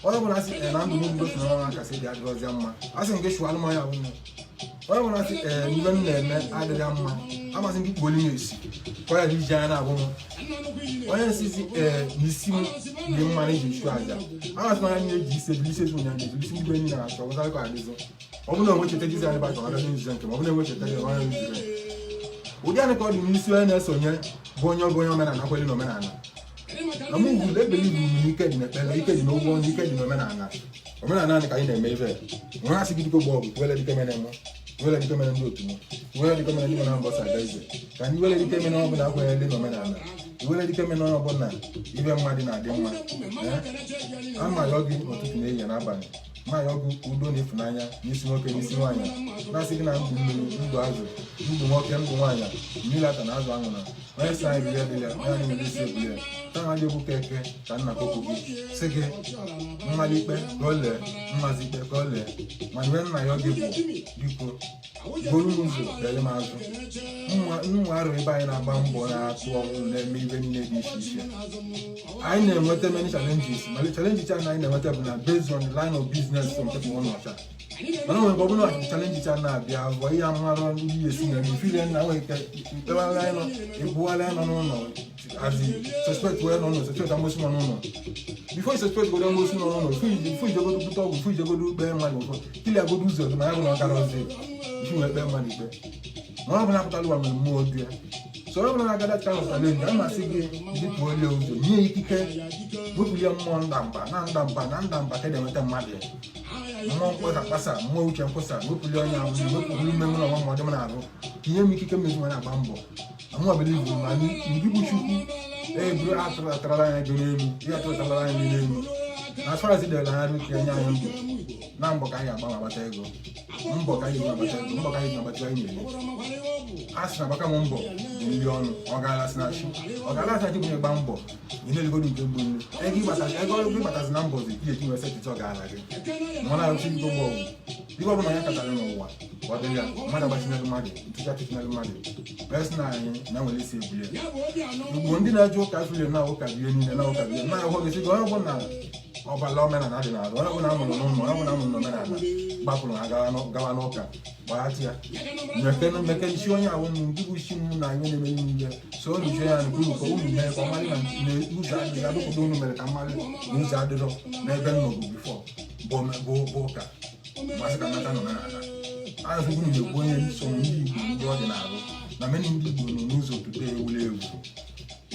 onye ọbụla sị na ndụ m bido si n'ọnwa kasị dị adịrọzịa mma. A sị nke chụalụ m onye ahụ nne onye ọbụla sị ee n'ibe m na-eme adịghị mma. Amasị ndị kpoli na-esi ka ọ ya dị iji anya na-abụ m onye nsizi ee n'isi m dị mma na iji chụọ aja. Amasị m onye na-eji isi ebili isi ezi ụnyaahụ na-ebili isi ndị be enyi na-achọ ọzọ ka adịzi. Ọ bụrụ na onwe cheta jizi anyị bachọ ọgazi nzuzo nke ma ọ bụrụ na enwe cheta gị onye nzuzo ụdị anyị ka ọ dị n'isi onye na-esonye bụ onye ọ bụ onye omenala kweli na omenala na mụ ugwu ebeli bụ na ike dị n'ekpere, ike dị n'ụgwọ ọnụ, ike dị n'omenala. Omenala anyị ka anyị na-eme ife nwe asị gị dịka ogbe ọgụ wele dịka mere mụ wele dịka mere ndị otu mụ wele dịka mere ndị na mbọ ada eze ka anyị wele dịka mere ọbụla akwenyere n'omenala wele dịka mere onye ọbụla ibe mmadụ na-adị mma. Ama ya gị n'ụtụtụ na ehihie n'abalị ma ya ọgụ udo na ịfụnanya n'isi nwoke, n'isi nwaanyị, na-asị gị na ndụ mmiri, ndụ azụ, ndụ nwoke, ndụ nwaanyị, mmiri ata na azụ anwụ na onye si anyị bilie bilie, onye anyị nwere isi ebulie taa anyị egwu keke ka nna kpokwu gị sị gị mmalị ikpe ka o lee mmazi ikpe ka o lee. Mana ihe nna ya gị bụ biko buru m ụzọ lele m azụ nwa arụ ebe anyị na-agba mbọ na-atụ ọrụ na-eme ibe niile dị iche iche. Anyị na-enweta many challenges, mana challenges a anyị na-enweta bụ na based on the line of business from people nọ ọcha. Mana nwere mgbe ọ bụla challenges a na-abịa bụ ihe amarụ ndị esi na ifile na nwere ike ikpewara anyị nọ ebuwara anyị nọ n'ụlọ azi suspect wee nọ n'ụlọ, suspect amosu nọ n'ụlọ. Before you suspect godo amosu nọ n'ụlọ, before ijegodo bute ọgwụ, before ijegodo kpee mmadụ ụfọ kili agodo ụzọ ma ya bụ na ọ gara ọzọ isi wee kpee mmadụ ikpe. Ma ọ bụla apụtala ụwa nwere mmụọ dị ya so onye ọbụla na-aga that kind of challenge, a na-asị gị dịpụ olie ụzọ nye ikike wepụlie mmụọ ndamba na ndamba na ndamba ka enweta mmadụ ya mmụọ mkpọsa mkpasa, mmụọ uche nkwụsa wepụlie onye ahụ wepụrụ ime mụ na ọnwa mmadụ m na-arụ tinye m ikike mmezi ma na-agba mbọ amụọ believe ma ndị bụ Chukwu eburu atụrụ atarala anyị ego n'elu ihe atụrụ atarala anyị n'elu na as far as idere anyị ka enye anyị ndụ na mbọ ka anyị agba ma agbata ego, mbọ ka anyị ji agbata ego, mbọ ka anyị ji agbata anyị na-eri. A sị na agbaka m mbọ bụ nri ọnụ ọ gaala sị na chi ọ gaala sị na chi bụ ịgba mbọ ị na-erigodo nke mbụ nri ego ịgbatazi ego ọrụ ịgbatazi na mbọ zi ihe eji nwee setịtị ọ gaala gị ma ọ na-arụchi igbo gba ọgwụ ibe ọbụla onye katara n'ụwa ọ dịrị ya mmadụ agbachinere mmadụ ntụchi achịchinere mmadụ wee sị na anyị na nwere isi ebulie Igbo ndị na-eje ụka fili na ụka bụ ihe niile na ụka bụ ihe na ahụ gị sị gị onye ọbụla ọbala omenala dị n'arụ, onye ọbụla amụrụ n'ụlọ, onye ọbụla amụrụ n'omenala gbapụrụ ha gawa n'ụka gbaghachi ya meke isi onye ahụ ndị bụ isi m na ihe na-eme ihe so unu jee ya nke unu ka unu mee ka ọ marị na ụzọ adịghị adịkwado unu mere ka mmarị na ụzọ adịrọ n'ebe m nọbụ before bụ ụka masị ka nata n'omenala azụ unu na-ekwu onye so ndị Igbo ndị ọ dị n'arụ na many ndị Igbo nọ n'ụzọ today ewuli ewu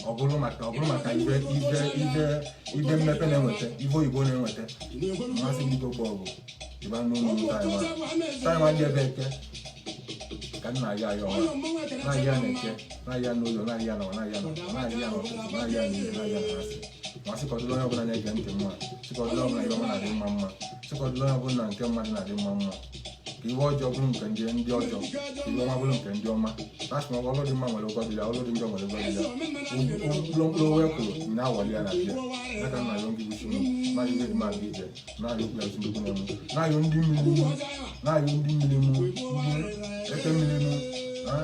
ọ bụrụ maka ibe ibe ibe ibe mmepe na-enweta ibe oyibo na-enweta mmasị ndị gbogbo ọgụ ịba n'ụlọ taịma dị ebe eke ka nna ya ya ọnwa na-ahịa na eke na-ahịa n'ụlọ na-ahịa na na-ahịa na na-ahịa n'ụtụtụ na-ahịa n'ihe na-ahịa na asị ma sịkọdụla onye ọbụla na-ege ntị mma, sịkọdụla ọbụla ihe ọma na-adị mma mma, sịkọdụla onye ọbụla nke mmadụ na-adị mma mma, ka iwe ọjọọ bụrụ nke ndị ọjọọ, ka iwe ọma bụrụ nke ndị ọma. Asị na ọlụ dị mma nwere ụgwọ dị ya, ọlụ dị njọ nwere ụgwọ dị ya. Mkpụrụ mkpụrụ onwe kwuru na-awali ya na bịa ya ka nna ya ngị bụ chi m. Na-ayọ ibe ma aga ije, na-ayọ okwu ya ndukwu na mụ, na-ayọ ndị mmiri mụ, na-ayọ ndị mmiri mụ, ndị eke mmiri mụ,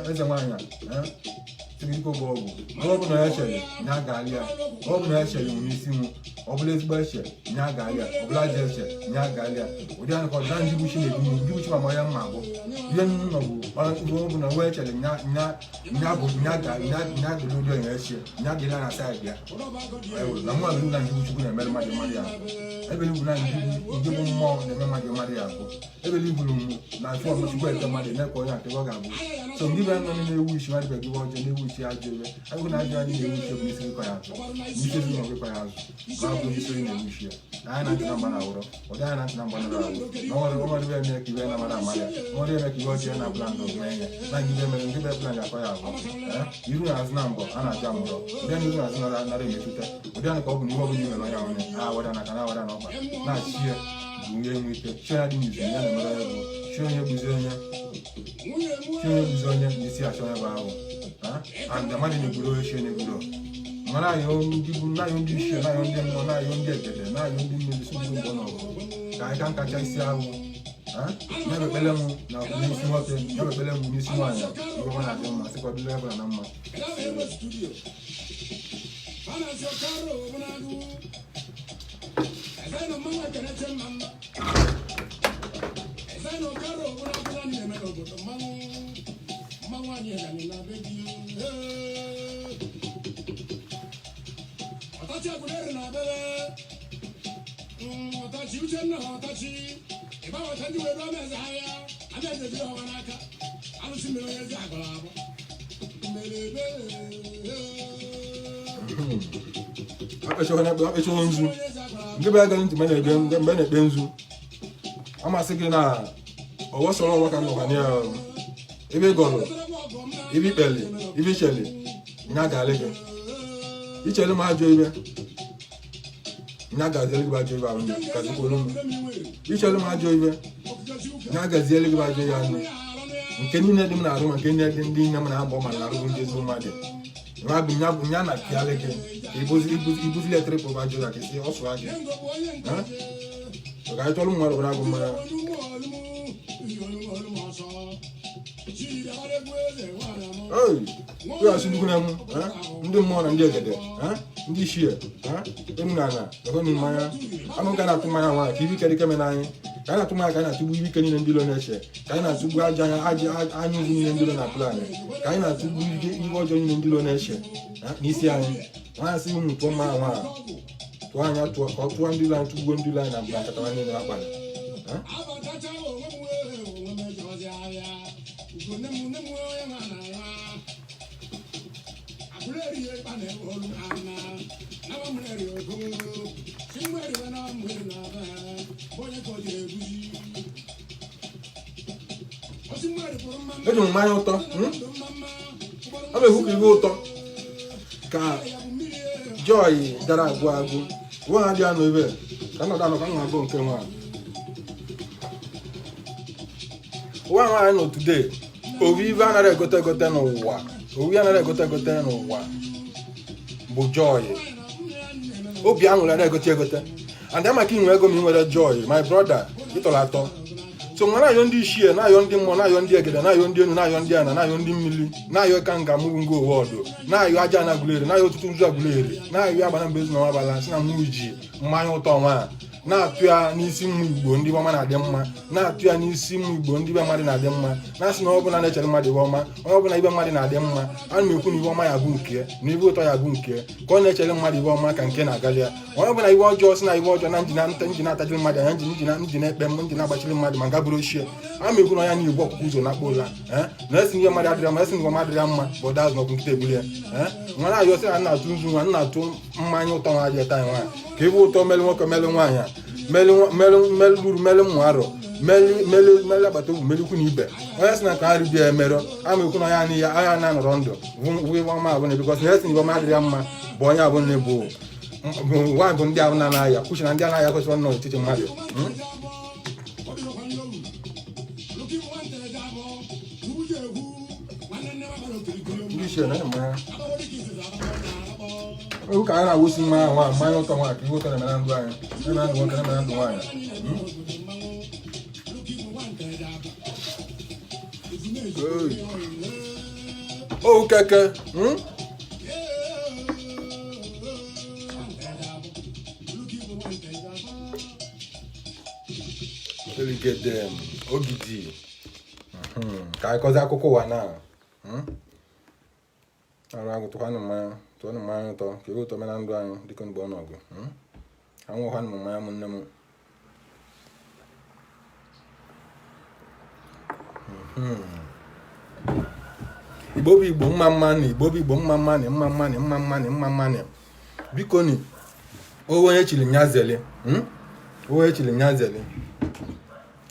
eze nwaanyị a tigiriko bụ ọgwụ. Ọ bụ na ya chere nya gaali ya, ọ bụ na ya chere mụ n'isi mụ, ọ bụla ezigbo eche nya gaali ya, ọ bụla ajọ eche nya gaali ya. Ụdị ahụ ka ọ dị na ndị buchi na-ebu m, ndị buchi ma ya mma abụ ihe m nọ bụ ọ bụ na wee chere nya nya nya bụ nya ga nya nya gụrụ ụdị onye eche nya gịrị na saịdị ya. Ewo, na mụ abụrụ na ndị Chukwu na-emere mmadụ mmadụ ya abụ. Ebele bụ na ndị bụ mmụọ na-eme mmadụ mmadụ ya abụ. Ebele iburu mụ na afọ ọmụ Chukwu eke mmadụ eme ka onye akụ ebe ọ ga-abụ. So ndị be nọ na-ewu isi mmadụ bụ gị ọjọọ na-ewu isi ajọ ebe. Abụ na ajọ anyị na-ewu isi bụ n'isi gị ya azụ. N'isi ezinụlọ gị kwa ya azụ. Ma ọ bụ n'isi onye na-ewu isi ya. Na anyị na-ntị na mgba na awụrọ. Ọ dị anyị na-ntị na mgba na awụrọ. Na ọ nwere ebe eme ka iwe na mara ama ya. Ọ nwere eme ka iwe ọjọọ na plan na ome ya. Na ndị be mere ndị be plan ga-akọ ya abụọ. Iru na azụ na mbọ a na-aja mụrọ. Ụdị anyị iru na azụ nara emetụta. Ụdị anyị ka ọ bụ na ihe ọbụla i mere onye onye a wada n'aka na awada n'ọkpa na-achị ya bụ ihe enwe ike chi onye dị n'izu ya na-emere ya bụ chi onye gbuzi onye chi onye gbuzi onye n'isi achọ onye bụ ahụ and mmadụ na-egburu onye chi onye gburu mana ayọ ndị bụ na-ayọ ndị ichie, na-ayọ ndị mmụọ, na-ayọ ndị egede, na-ayọ ndị mmiri si gburu mbọ n'ọgụ ka anyị ka nkacha isi ahụ ya bụ ekpele mụ na n'isi nwoke, ya bụ ekpele mụ n'isi nwaanyị. Ihe ọma na-adị mma, sịkwa dịrị ebe na mma. Ọtachi agụleri na abebe ọtachi Uchenna ọtachi ịgbanweta ndị were ọmeze ahịa abịa ejiri ọwa n'aka alụsị mere onye ezi agọrọ abụ mere ebe. Akpachọghị nzu ndị bụ agaghị ntị mgbe na-ekpe nzu amasị gị na ọwọ sọrọ ọwa ka nnọkwa ya ebe ị gọrọ ebe ikpeli ebe icheli nya ga-alị gị icheli m ajọ ibe nya gaziele gị ajọ ibe ahụ gazikwuru m icheli m ajọ ibe nya gaziele gị ajọ ya nne nke niile dị m na-arụ ma nke niile dị ndị nne m na-agba ma na-arụ ndị ezigbo mmadụ nwa bụ nya bụ nya na pịalị gị ka ibuzili tripụ bụ ajọ ya ka isi ọ sụa gị ka anyị chọrọ mmadụ gwara agụ mmanya. Ei, asị nnukwu na mụ ndị mmụọ na ndị egede, ndị ichie enu na ala ekwenụ mmanya anụ ka na-atụ mmanya nwa ka ibe ike dike mere anyị ka anyị na-atụ mmanya ka anyị na-atụgbu ibe ike niile ndị ilo na-eche ka anyị na-atụgbu aja anya aja anya ugwu niile ndị ilo na plan ka anyị na-atụgbu ihe ọjọọ niile ndị ilo na-eche n'isi anyị. Nwaanyị sị ụmụ tụọ mmanya nwa tụọ anya tụọ ka ọ tụọ ndị ilo anyị tụgbuo ndị ilo anyị na nkata niile akpara. Eji m mmanya ụtọ ọ bụ ekwu ka ibe ụtọ ka joy dara agwụ agwụ nwa ha dị anọ ebe ka nọdụ anọ ka m na-agụ nke nwa ụwa nwaanyị nọ today. Owu ibe anaghị egote egote n'ụwa, owu anaghị egote egote n'ụwa bụ joy. Obi aṅụrị anaghị egote egote and amaka inwe ego ma ị nwere joy, my brother, ịtọrọ atọ. So nwa na-ayọ ndị ichie, na-ayọ ndị mmụọ, na-ayọ ndị egede, na-ayọ ndị enu, na-ayọ ndị ana, na-ayọ ndị mmiri, na-ayọ ka nga mụ ngo ụwa ọdụ, na-ayọ aja na agụleri, na-ayọ ọtụtụ nzu agụleri, na-ayọ agbana mgbe ezi na ọnwa agbala si na mụ ji mmanya ụtọ nwa na-atụ ya n'isi mmụ Igbo ndị be ọma na-adị mma, na-atụ ya n'isi mmụ Igbo ndị be mmadụ na-adị mma, na-asị na ọ bụla na-echere mmadụ ibe ọma, onye ọbụla ibe mmadụ na-adị mma, ana m ekwu na ibe ọma ya bụ nke na ibe ụtọ ya bụ nke ka ọ na-echere mmadụ ibe ọma ka nke na-agali ya. Onye ọbụla ibe ọjọọ si na ibe ọjọọ na njina na-atajiri mmadụ anya njina ekpe m njina agbachiri mmadụ ma nga bụrụ ochie, ana m ekwu na onye na-egbu ọkụkọ ụzọ na akpọ ụla na esi ihe mmadụ adịrị mma, esi ihe mmadụ adịrị mma bụ ọda azụ n'ọkụ nkịta egbuli ya. Nwa na-ayọ sị na na-atụ nzu nwa na-atụ mmanya ụtọ nwa adịghị taa nwa ka ibe ụtọ melu nwoke melu nwaanyị melu uru melu mmụ arọ melu agbata obi melu ikwu na ibe. Onye sị na ka ha ribia emerọ ama ekwu na onye anyị ya anya na-anọrọ ndụ bụ ibe ọma abụ na bikọs na esi na ibe ọma adịrị ya mma bụ onye abụ na bụ nwa bụ ndị ahụ na-anaghị kwuchi na ndị anaghị akwesịrị nọ n'etiti mmadụ. Ndị ichie na mmanya. Ụka anyị na-awụsi mmanya nwa mmanya ụtọ nwa ka ihe ụtọ na-eme na ndụ anyị, na-eme na ndụ nwoke, na-eme na ndụ nwaanyị. O keke. Eligede ogidi. Ka anyị kọzie akụkọ ụwa na arụ agụ. Tụkwanụ mmanya, tụọnụ mmanya ụtọ ka ihe ụtọ mee na ndụ anyị dịka mgbe ọ nọgụ. Anwụkwanụ m mmanya m nne m. Igbo bụ Igbo, mma mma na Igbo bụ Igbo, mma mma na mma mma na mma mma na mma mma na. Biko ni, onye chiri nya zeli, onye chiri nya zeli.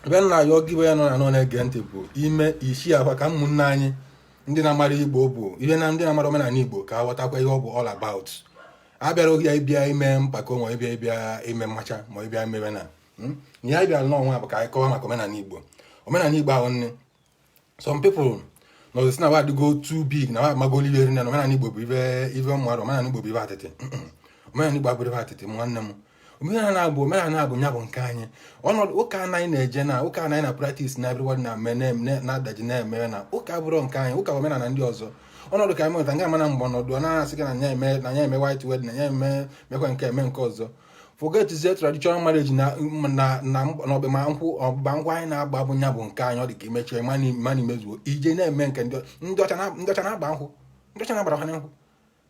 Ebe nna ya ọgị ya nọ na nọ na-ege ntị bụ ime isi akwa ka ụmụnne anyị ndị na-amara Igbo bụ ihe na ndị na-amara omenala Igbo ka aghọtakwa ihe ọ bụ all about. Abịara oge ya ịbịa ime mpako ma ịbịa ịbịa ime mmacha ma ịbịa imebe na ihe anyị bịara n'ọnwa bụ ka anyị kọwa maka omenala Igbo. Omenala Igbo ahụ nne, some people nọzi si na wa adịgo too big na wa amagolo ibe na omenala Igbo bụ ibe ibe mmadụ. Omenala Igbo bụ ibe atịtị. Omenala Igbo abụrụ ibe atịtị, nwanne m. Omenala bụ omenala bụ nya bụ nke anyị. Ọnọdụ ụka anaghị na-eje na ụka anaghị na practice na everybody na-eme na-adaji na-eme na ụka abụrụ nke anyị. Ụka bụ omenala ndị ọzọ. Ọnọdụ ka anyị mụta nga mana mgbe ọnọdụ ọ na-asị gị na nya eme na nya eme white wedding, na nya eme mekwa nke eme nke ọzọ. Forget zie traditional marriage na na na ọgbụgba nkwụ. Ọgbụgba nkwụ anyị na-agba bụ nya bụ nke anyị. Ọ dị ka imechie mana imezuo ije na-eme nke ndị ọcha na-agba nkwụ. Ndị ọcha na-agbara ha nkwụ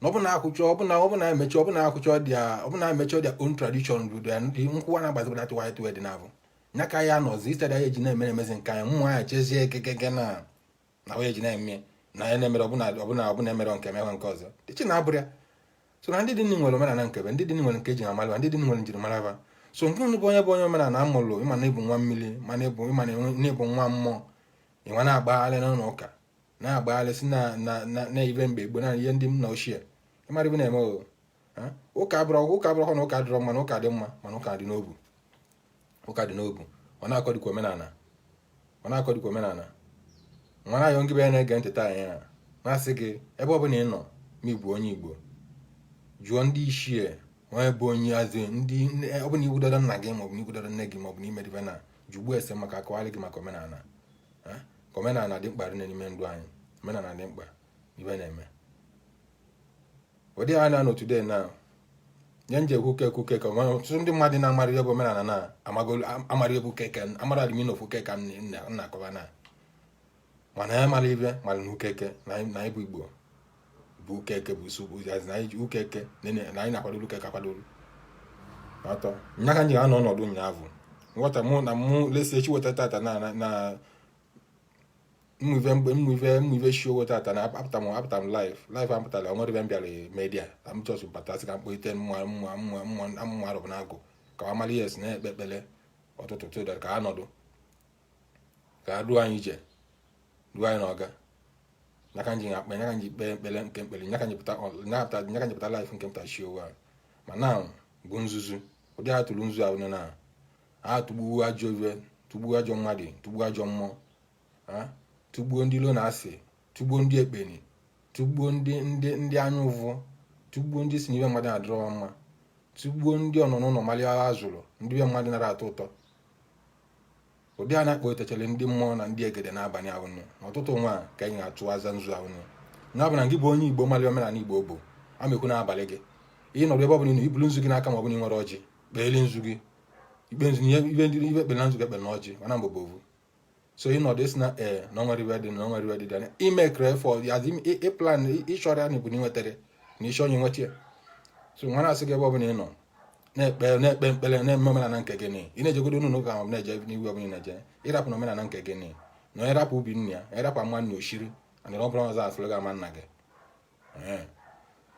na ọ bụ na akwụchọ ọ bụ na ọ bụ na emechi ọ bụ na akwụchọ dị ọ bụ na emechi their own tradition bụ nkwụ a na-agbazi that white wedding abụ nya ka ya nọzi. Instead anyị eji na-eme emezi nke anyị, mmụọ anyị chezie ekekeke na na onye ji na-eme na ya na-emere ọbụna ọbụna ọbụna emere nke mewe nke ọzọ dịchi na abụrụ ya. So na ndị dị nwere omenala nke be ndị dị nwere nke eji amalụ ndị dị nwere njirimara ba. So nke unu bụ onye omenala amụlụ, ịma na ịbụ nwa mmiri, mana ịbụ ịma na ịbụ nwa mmụọ, ịnwa na-agbagharị n'ụlọ ụka, na-agbagharị si na na na ibe mgbe gboo na ihe ndị nna ochie, ịmara ibe na-eme o. Ụka abụrụ ụka abụrụkwa na ụka dịrọ mma, na ụka dị mma, mana ụka dị n'obu, ụka dị n'obu. Ọ na-akọdịkwa omenala, ọ na-akọdịkwa omenala. Nwa na-ayọ ngị ya na-ege ntị taa ya na-asị gị, ebe ọ bụla ị nọ, ma ị bụ onye Igbo, jụọ ndị ichie onye bụ onye azụ ndị ọ bụla ikwudoro nna gị maọbụ na ikwudoro nne gị maọbụ na imedibe na jụgbuo ese maka akọwalị gị maka omenala. Ka omenala dị mkpa dị n'ime ndụ anyị. Omenala dị mkpa ibe na-eme ụdị a na-anọ today na nye nje ekwu keke keke. Ọtụtụ ndị mmadụ na-amara ihe bụ omenala na amara ihe bụ keke, amara adịmi na ofu keke m na-akọwa na mana ya mara ibe mara na ukeke na anyị bụ Igbo bụ ukeke bụ isi bụ na anyị ukeke na anyị na-akwadoro ukeke akwadoro atọ nya ka anyị ga-anọ ọnọdụ ụnyaahụ nghọta mụ na mụ lesi echi weta tata na na mmụ ife mgbe mmụ ife shi owo tata na apụta m apụta m live live apụtala onwere ibe m bịara media na m just bata sị ka m kpọite mmụọ mmụọ mmụọ mmụọ mmụọ arọbụ na agụ ka ọ mara yes na-ekpe ekpere ọtụtụ tụdara ka ha nọdụ ka ha duo anyị ije, duo anyị n'ọga nyaka nji akpa nyaka nji kpee ekpere nke mkpere nyaka nji pụta nyaka nji pụta live nke pụta shi owo a. Ma na bụ nzuzu ụdị a tụrụ nzu ahụ na a tụgbuo ajọ iwe, tụgbuo ajọ mmadụ, tụgbuo ajọ mmụọ, tụgbuo ndị ilo na asị, tụgbuo ndị ekpeni, tụgbuo ndị ndị ndị anya ụvụ, tụgbuo ndị si n'ibe mmadụ na-adịrọ mma, tụgbuo ndị ọnọ n'ụlọ malịa azụrụ ndị be mmadụ nara atọ ụtọ. Ụdị a na-akpọ etechere ndị mmụọ na ndị egede n'abalị ahụ n'ụtụtụ nwa ka anyị ga-atụ aza nzu ahụ na bụ na gị bụ onye Igbo malị omenala Igbo bụ amekwu n'abalị gị ịnọdụ ebe ọ bụla ị nọ ibulu nzu gị n'aka ma ọ bụ na ị nwere ọjị kpeeli nzu gị ikpe nzu ihe ibe ndị ibe ekpere na nzu gị ekpere na ọjị mana mbụ bụ ovu. So ịnọdụ isi na ee na onwere ibe dị na onwere ibe dị dị ime kere effort ịplan ịchọrọ ya na ibu na ịnwetara na ịchọ onye nweta ya. So nwa na-asị gị ebe ọ bụla ị nọ na-ekpe na-ekpe mkpere na-eme omenala nke gị ị na-ejegodo n'ụlọ ụka ma ọ bụ na-eje n'iwu ọbụla ị na-eje ịrapụ na omenala nke gị na onye rapụ ubi nna ya ịrapụ ama nna oshiri and ọ bụrụ ọzọ asịrị gị ama nna gị.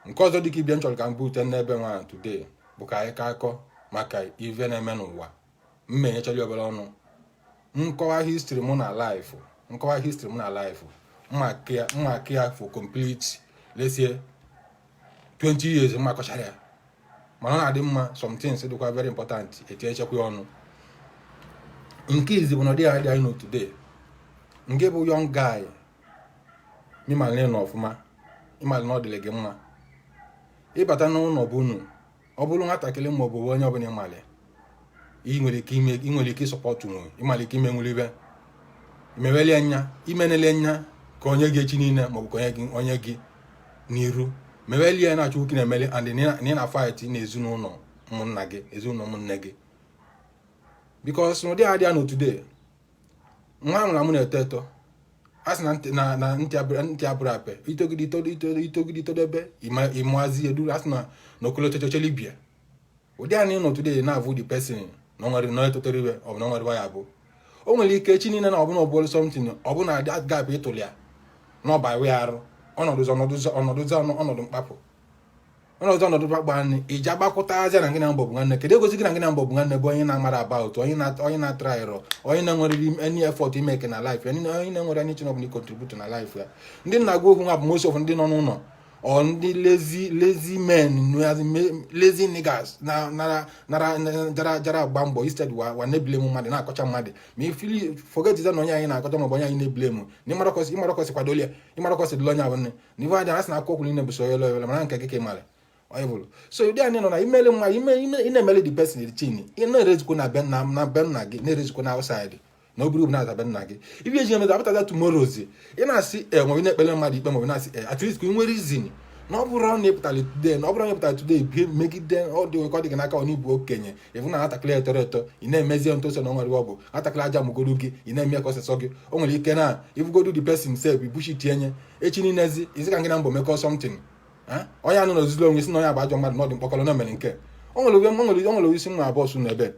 Nke ọzọ dịka ibia m chọrọ ka m bute n'ebe nwa today bụ ka anyị ka akọ maka ive na-eme n'ụwa mma enyechara obere ọnụ nkọwa history mụ na life, nkọwa history mụ na life mma akị ya for complete, let's say 20 years mma akọchara ya, mana ọ na-adị mma. Some things dịkwa very important etinyechekwa ọnụ. Nke izi bụ na ọ dịghị adị anyị nọ today nke bụ young guy ịmalị nọ ọfụma, ịmalị na ọ dịrị gị mma. Ịbata n'ụlọ bụ unu, ọ bụrụ nwatakịrị ma ọ bụ onye ọbụla ịmalị, ị nwere ike ime, ị nwere ike ịsupport nwe, ịmalị ike ime nwere ibe imeweli anya, imenele anya ka onye gị echi niile, maọbụ ka onye gị n'iru meweli ya na-achọ nwoke na-emeli, and na ị na fight na ezinụlọ ụmụnna gị, ezinụlọ ụmụnne gị, because n'ụdị a dị ya today, nwa ahụ na mụ na-eto eto, a sị na ntị na ntị abụrụ ape itogide itogide itodebe ịmụazi eduru, a sị na okolotochochela ibia. Ụdị a na ịnọ today na-avụ the person na ọ nwere na etotere iwe, ọ bụ na ọ nwere ya bụ o nwere ike echi niile na ọbụna ọbụla something, ọbụna that gap ịtụli ya na ọba we arụ ọnọdụzi ọnọdụzi ọnọdụ mkpapụ, ọnọdụ ọnọdụ mkpapụ anyị iji agbakwụta na gị na mbọ bụ nwanne. Kedu egosi gị na gị na mbọ bụ nwanne bụ onye na-amara about onye na-atry ịrọ, onye na-enwere any effort imeke na life, onye na-enwere any chin ọbụla contribute na life ya? Ndị nna-agwa okwu nwa bụ most of ndị nọ n'ụlọ, ọ ndị lazy, lazy men, lazy niggas na nara nara jara jara agba mbọ. Instead wa na-eblame mmadụ, na-akọcha mmadụ, ma ifili forget na onye anyị na-akọcha maọbụ onye anyị na-eblame na ịmarakọsị kwadolia, ịmarakọsị dịla onye abụ nne na ife aja asị na akụ okwu niile bụ so yelo yelo, mana nke gị ka ịmara evil. So ụdị anyị nọ na imele mma ime ime, ị na-emele the person chin, ị na-erezikwa na be nna gị, na-erezikwa na outside na obere ugwu na-aza be nna gị. Ibe eji emezi apụtaza tomorrow ị na-asị e maọbụ ị na-ekpere mmadụ ikpe, maọbụ na-asị e, at least ka ị nwere reason na ọ bụrụ na ịpụtara today, na ọ bụrụ na ịpụtara today bie megide ọ dị ka ọ dị gị n'aka ọ n'ịbụ okenye, ịfụ na nwatakịrị etoro eto, ị na-emezi ntoso na o nwere ọ bụ nwatakịrị aja mụgodu gị, ị na-eme ka ọsịsọ gị. O nwere ike na ifugodu the person sef ibuchi tinye echi niilezi isi ka gị na mbọ mekọ something. Onye anụ n'ozuzulu onwe si na onye agba ajọ mmadụ na ọ dị mkpọkọrọ na mere nke o nwere isi nwa abụọ su n'ebe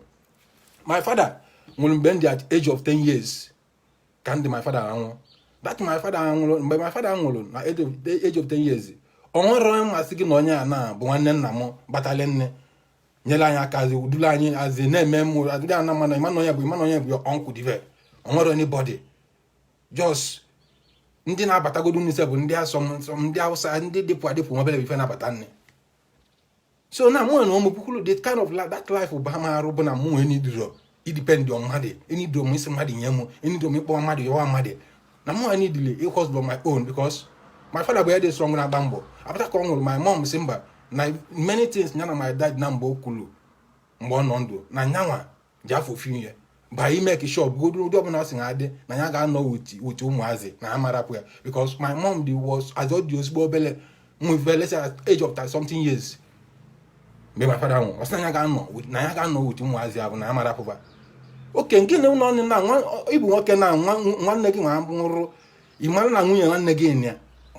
my father nwụrụ mgbe m dị at age of 10 years ka ndị my father anwụ. That my father nwụrụ, mgbe my father nwụrụ na age of 10 years, o nwere onye mmasị gị na onye a na bụ nwanne nna m batali nne nyere anyị aka azi duru anyị azi na-eme mụ ndị ana mana ịma na onye bụ, ịma na onye bụ uncle dive. O nwere anybody, just ndị na-abatagodu n'ise bụ ndị asọ nsọ, ndị Hausa, ndị dịpụ adịpụ nwebere ife na-abata nne. So na mụ na ụmụ pukwulu the kind of life, that life bụ ha arụ bụ na mụ nwee nidiro idepend on mmadụ, enidiro m isi mmadụ nye mụ, enidiro m ịkpọ mmadụ yọwa mmadụ, na mụ nidili ịhustle on my own, because my father bụ ya dị strong na-agba mbọ apụta ka ọ nwụrụ. My mom si mba na many things ya na my dad na mgbe o kwuru mgbe ọ nọ ndụ na nyanwa ji afọ ofu ihe ba ime ka shop godu ụdị ọbụla ọ sị na adị na ya ga-anọ with ụmụazị na ha marapụ ya, because my mom dị was as ọ dị ozigbo obele nwe, let's say at age of 30 something years mgbe my father nwụrụ, ọ sị na ya ga-anọ na ya ga-anọ with ụmụazị ahụ na ya marapụba oke nke na ụlọ na nwa ịbụ nwoke na nwa nwanne gị nwa nwụrụ, ị mara na nwunye nwanne gị ya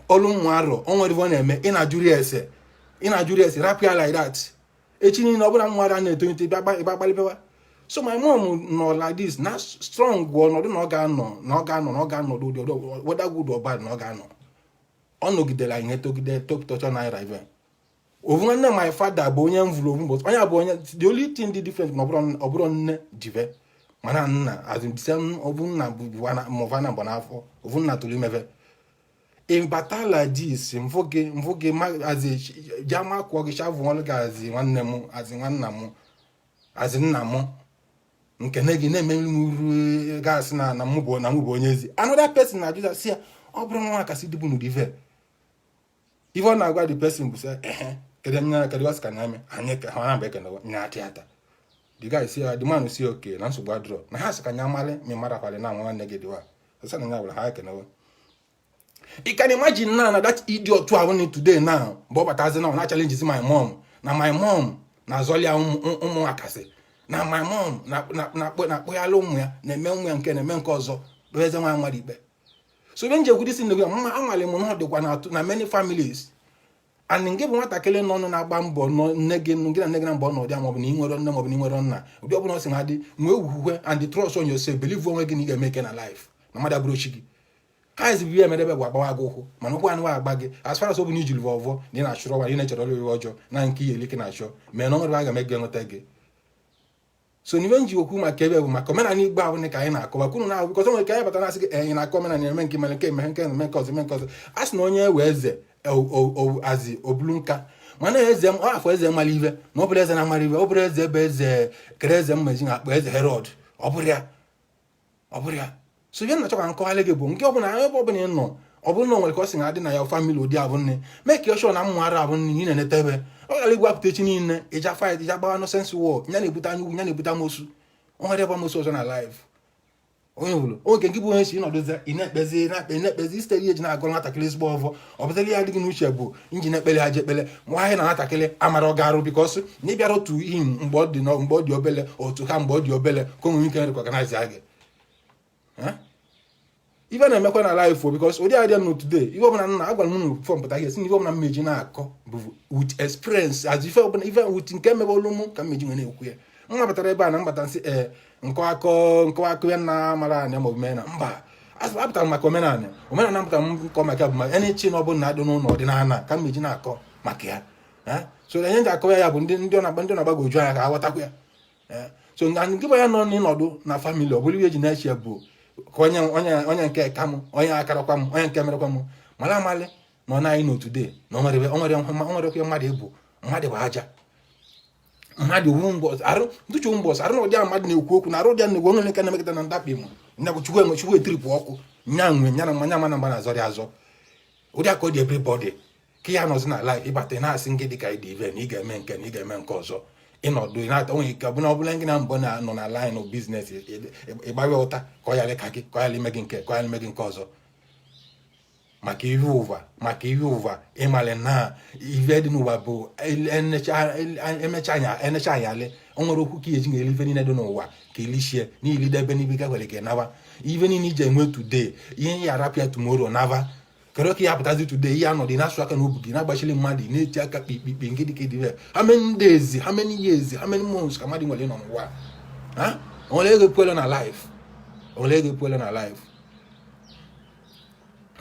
ọlụ mmụ arọ o nwere ife ọ na-eme, ị na-ajụrụ ya ese, ị na-ajụrụ ya ese, rapụ ya like that. Echi niile ọ bụla nwa ara na-etolite bịa gbalịbewa. So my mom nọ like this na strong ọnọdụ na ọ ga-anọ na ọ ga-anọ na ọ ga-anọdụ ụdị whether good or bad na ọ ga-anọ. Ọ nọgidere anyị etogide topụtacha naira ive ovu. Nwanne my father bụ onye m vụrụ ovu mbọchị, onye bụ onye the only thing dị different na ọ bụrụ nne jive mana nna as in the same ovu nna bụ mụva na mbọ n'afọ ovu nna tụrụ imeve ịbata like this mvụ gị azi jama kwụọ gị chavụọlụ gị azi nwanne m, azi nwanna m, azi nna m nkene gị na-emeri m uru gasị na mụ bụ onye ezi. Another person na-ajụza si ya ọ bụrụ nwa kasị dịbụ n'ụdị ife ife ọ na-agwa the person bụ sị ehe, kedu nya, kedu wasị ka na ame anyị ka ha na-abụ ekene nya atị ata. The guy si ya, the man si oke na nsogbu adịrọ na ha sị ka nya amalị ma ị marakwalị na nwa nwanne gị dịwa sị na nya gwara ha ekenewe. You can imagine now na that idiot ahụ ni today now mgbe ọ batazi now na challenge my mom, na my mom na-azọli ya ụmụ akasị, na my mom na-akpụghalị ụmụ ya, na-eme ụmụ ya nke na-eme nke ọzọ kpebe nwa mmadụ ikpe. So ebe nje ekwudisi na mma anwale m na ọ dịkwa na many families, and nke bụ nwatakịrị nọ na-agba mbọ nọ nne gị gị na nne gị na mbọ nọ ụdị maọbụ na ị nwere nne maọbụ na ị nwere nna, ụdị ọbụla ọ sị na adị nwee okwukwe and the trust on yourself, believe onwe gị na ị ga-eme ike na life, na mmadụ abụrụ chi gị. Ha ezi bụ ihe emedebe bụ agbawa gị ụkwụ, mana ụkwụ anụ agba gị as far as ọ bụ na ijiri ọvọ na ị na-achụrụ ọgwa, ị na-echere ọrụ iwe ọjọọ na nke ihe elike na-achọ mee na ọ nwere aga eme gị enweta gị. So n'ife nji okwu maka ebe bụ maka omenala Igbo ahụ ka anyị na-akọwa kwunu na ahụ, nwere ka anyị bata na-asị gị enyi na-akọ omenala eme nke mere nke eme nke eme nke ọzọ eme nke ọzọ. A sị na onye ewe eze azi obulu nka, mana eze ọ afọ eze mara ive na ọ bụrụ eze na-amara ive, ọ bụrụ eze bụ eze kere eze mmaji na akpọ eze Herod, ọ bụrụ ya, ọ bụrụ ya. So ihe na-achọ ka nkọgharị gị bụ nke ọbụla ebe ọbụla ị nọ Ọ bụrụ na o nwere ka ọ sị na adị na ya family, ụdị abụ nne mee ka ọshọ na mmụ ara abụ nne ị na-eneta ebe ọ gara igwapụta echi niile, ịja fight, ịja gbawa nonsense war, ya na-ebute anya ugwu, ya na-ebute amosu. O nwere ebe amosu ọzọ na life onye bụrụ oge nke bụ onye si ịnọdụzi, ị na-ekpezi, na-akpe, na-ekpezi isitere ihe ji na-agụ nwatakịrị ezigbo ọvọ. Ọ bụtara ihe adịghị n'uche bụ inji na-ekpele ha ji ekpele nwa ahịa na nwatakịrị amara ọ garụ, because na ịbịara otu ihe mgbe ọ dị mgbe ọ dị obele, otu ha mgbe ọ dị obele, ka o nwere ike recognize ya gị. Ife na-emekwa na life o, because ụdị adịa nọ today, ife ọbụla nna agwara m unu fọm pụta ihe si na ife ọbụla mmeji na-akọ bụ with experience, as ife ọbụla, ife with nke mebe olu mụ ka mmeji nwere na-ekwu ya. Mma batara ebe a na mbata nsị ee nkọ akọ nkọ akọ ya na mara anya maọbụ mee na mba apụtara m maka omenala. Omenala mpụtara m nkọ maka bụ ma any na ọbụla na-adị n'ụlọ ọdịnala ka mmeji na-akọ maka ya. So ihe nji akọ ya, ya bụ ndị ọ na-agba, ndị ọ na-agbagwoju anya ka aghọtakwa ya. So nke bụ ya nọ n'ịnọdụ na family, ọ bụrụ ihe eji na-eche bụ ka onye nke ka m, onye akarakwa m, onye nke merekwa m mara amalị na ọ na-anyị n'otu de na o nwere okwe mmadụ ịbụ mmadụ bụ aja mmadụ wu mbọs arụ ntụchu mbọs arụ na ụdị a mmadụ na-ekwu okwu na arụ ụdị a na-ekwu onye nke na-emekọta na ndakpi m nya bụ Chukwu enwe Chukwu etiripụ ọkụ nya nwe nya na mmanya mana mgba na-azọrị azọ ụdị aka ọ dị everybody ka ya nọzi na life ịbata na-asị ngị dị ka ịdị ive na ị ga-eme nke na ị ga-eme nke ọzọ. Ịnọdụ ị na-ata onwe ike ọbụla ọbụla gị na mbọ na-anọ na line of business, ịgbawe ụta ka ọ yara ka gị, ka ọ yara ime gị nke, ka ọ yara ime gị nke ọzọ, maka ihe ụwa, maka ihe ụwa. Ịmalị na ife dị n'ụwa bụ emecha anya enecha anya ale. O nwere okwu ka eji ga-eli ife niile dị n'ụwa ka ilichie n'ilidebe n'ibe ga kwere ka naba ife niile iji enwe today, ihe ya arapịa tomorrow naba. Kedu ka ya pụtazi today? Ihe anọdụ na-asụ aka n'obu gị, na-agbachili mmadụ, na-eti aka kpikpikpi nke dịka ịdịbe. How many days, how many years, how many months ka mmadụ nwere ịnọ n'ụwa? Ha onwere ego epuelo na life, onwere ego epuelo na life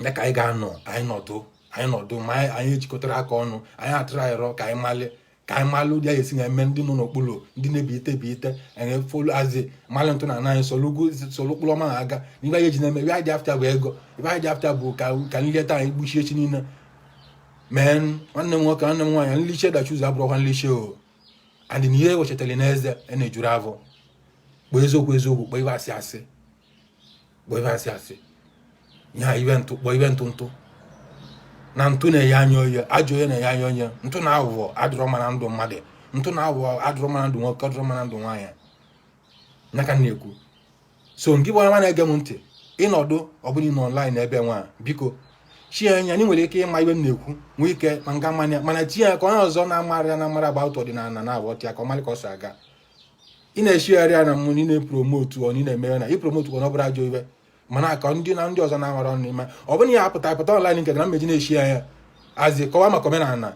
ya ka anyị ga-anọ. Anyị nọdụ, anyị nọdụ, ma anyị ejikọtara aka ọnụ, anyị atụrụ anyị ka anyị malị, ka anyị malụ ụdị anyị esi na-eme ndị nọ n'okpuru, ndị na-ebite ebite anyị follow azi malụ ntụ na anyị solu solu ụkpụrụ ọma na-aga n'ibe anyị eji na-eme. Ibe anyị dị after bụ ego, ibe anyị dị after bụ ka nleta anyị gbuchie echi niile mee. Nwanne m nwoke, nwanne m nwaanyị, nliche dachi ụzọ abụrụkwa nliche o. And na ihe ewechatara n'eze a na-ejuru avọ. Kpọọ eziokwu eziokwu, kpọọ ibe asị asị, kpọọ ibe asị asị nya ibe ntụ, kpọọ ibe ntụ ntụ na ntụ na-enye anya onye ajọ onye na-enye anya onye. Ntụ na aghụghọ adịrọ mma na ndụ mmadụ. Ntụ na aghụghọ adịrọ mma na ndụ nwoke, adịrọ mma na ndụ nwaanyị. Ya ka m na-ekwu. So ngị bụ onye nwa na-ege m ntị, ịnọdụ ọbụla ị nọ online ebe nwa, biko chi anya na ị nwere ike ịma ibe m na-ekwu, nwee ike ma nga mmanya, mana tinye ya ka onye ọzọ na-amara ya na-amara about ọdịnala na-aghọta ya, ka ọ malị ka ọ si aga. Ị na-eshigharị ya na mmụ na ị na-epromote ọ na ị na-eme na ipromote ọ bụrụ ajọ ibe, mana ka ndị na ndị ọzọ na-amara ọnụ n'ime ọ bụrụ ya apụta apụta online nke na mmeji na-eshi ya azi kọwa maka omenala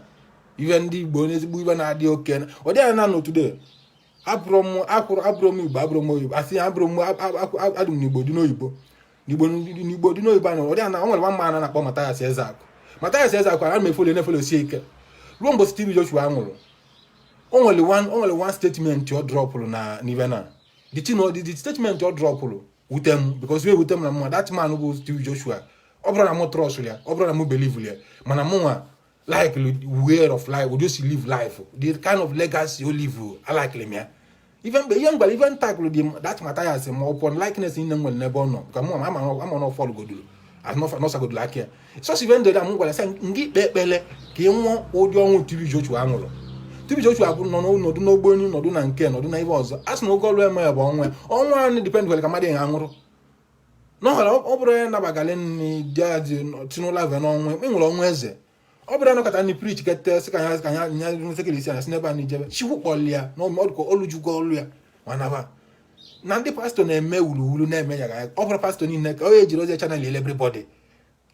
ibe ndị Igbo n'ezigbo ibe na-adị oke. Ọ dịghị na nọ today. Abụrụ m akwụrụ, abụrụ m Igbo, abụrụ m oyibo, asị abụrụ m adị m n'Igbo dị n'oyibo, n'Igbo, n'Igbo dị n'oyibo. Anọ ọ dịghị na o nwere nwa mma na na-akpọ Mathias Ezeaku. Mathias Ezeaku ana m efollow, na-efollow sie ike ruo mgbe Steve Joshua nwụrụ. O nwere one statement ọ dropụrụ na n'ibe na the thing, the statement ọ dropụrụ wute m, because wee wute m na mma that man bụ Steve Joshua. Ọ bụrụ na mụ trust ya, ọ bụrụ na mụ believe ya, mana mụ nwa like way of life ụdị o si live life, the kind of legacy o live, I like m ya. Even mgbe ihe m gwara even tackle the that Mathias ma upon likeness niile m nwere n'ebe ọ nọ ka mụ ama na ọfọlụ godoro nọsagodoro aka ya sọsọ ife ndị a m gwara sị ngị ikpe ekpele ka ị nwụọ ụdị ọnwụ TB Joshua nwụrụ. TB Joshua bụ nọ n'ọnọdụ n'ogboni, nọdụ na nke nọdụ na ibe ọzọ a sị na oge ọlụ eme ya bụ ọnwa ọnwa anyị depend kwere ka mmadụ ya nwụrụ n'ọhara. Ọ bụrụ ya nabagali nni dị tinụla ve n'ọnwa e nwere ọnwa eze. Ọ bụrụ ya nọkọta ndị preach kete sị ka ya nya nsekere isi anya si n'ebe a n'ijebe chikwu kpọli ya na ọ dịka olujugo ọlụ ya mana na ndị pastọ na-eme wuruwuru na-eme ya. Ọ bụrụ pastọ niile ka ọ ejiri ozi channel ele everybody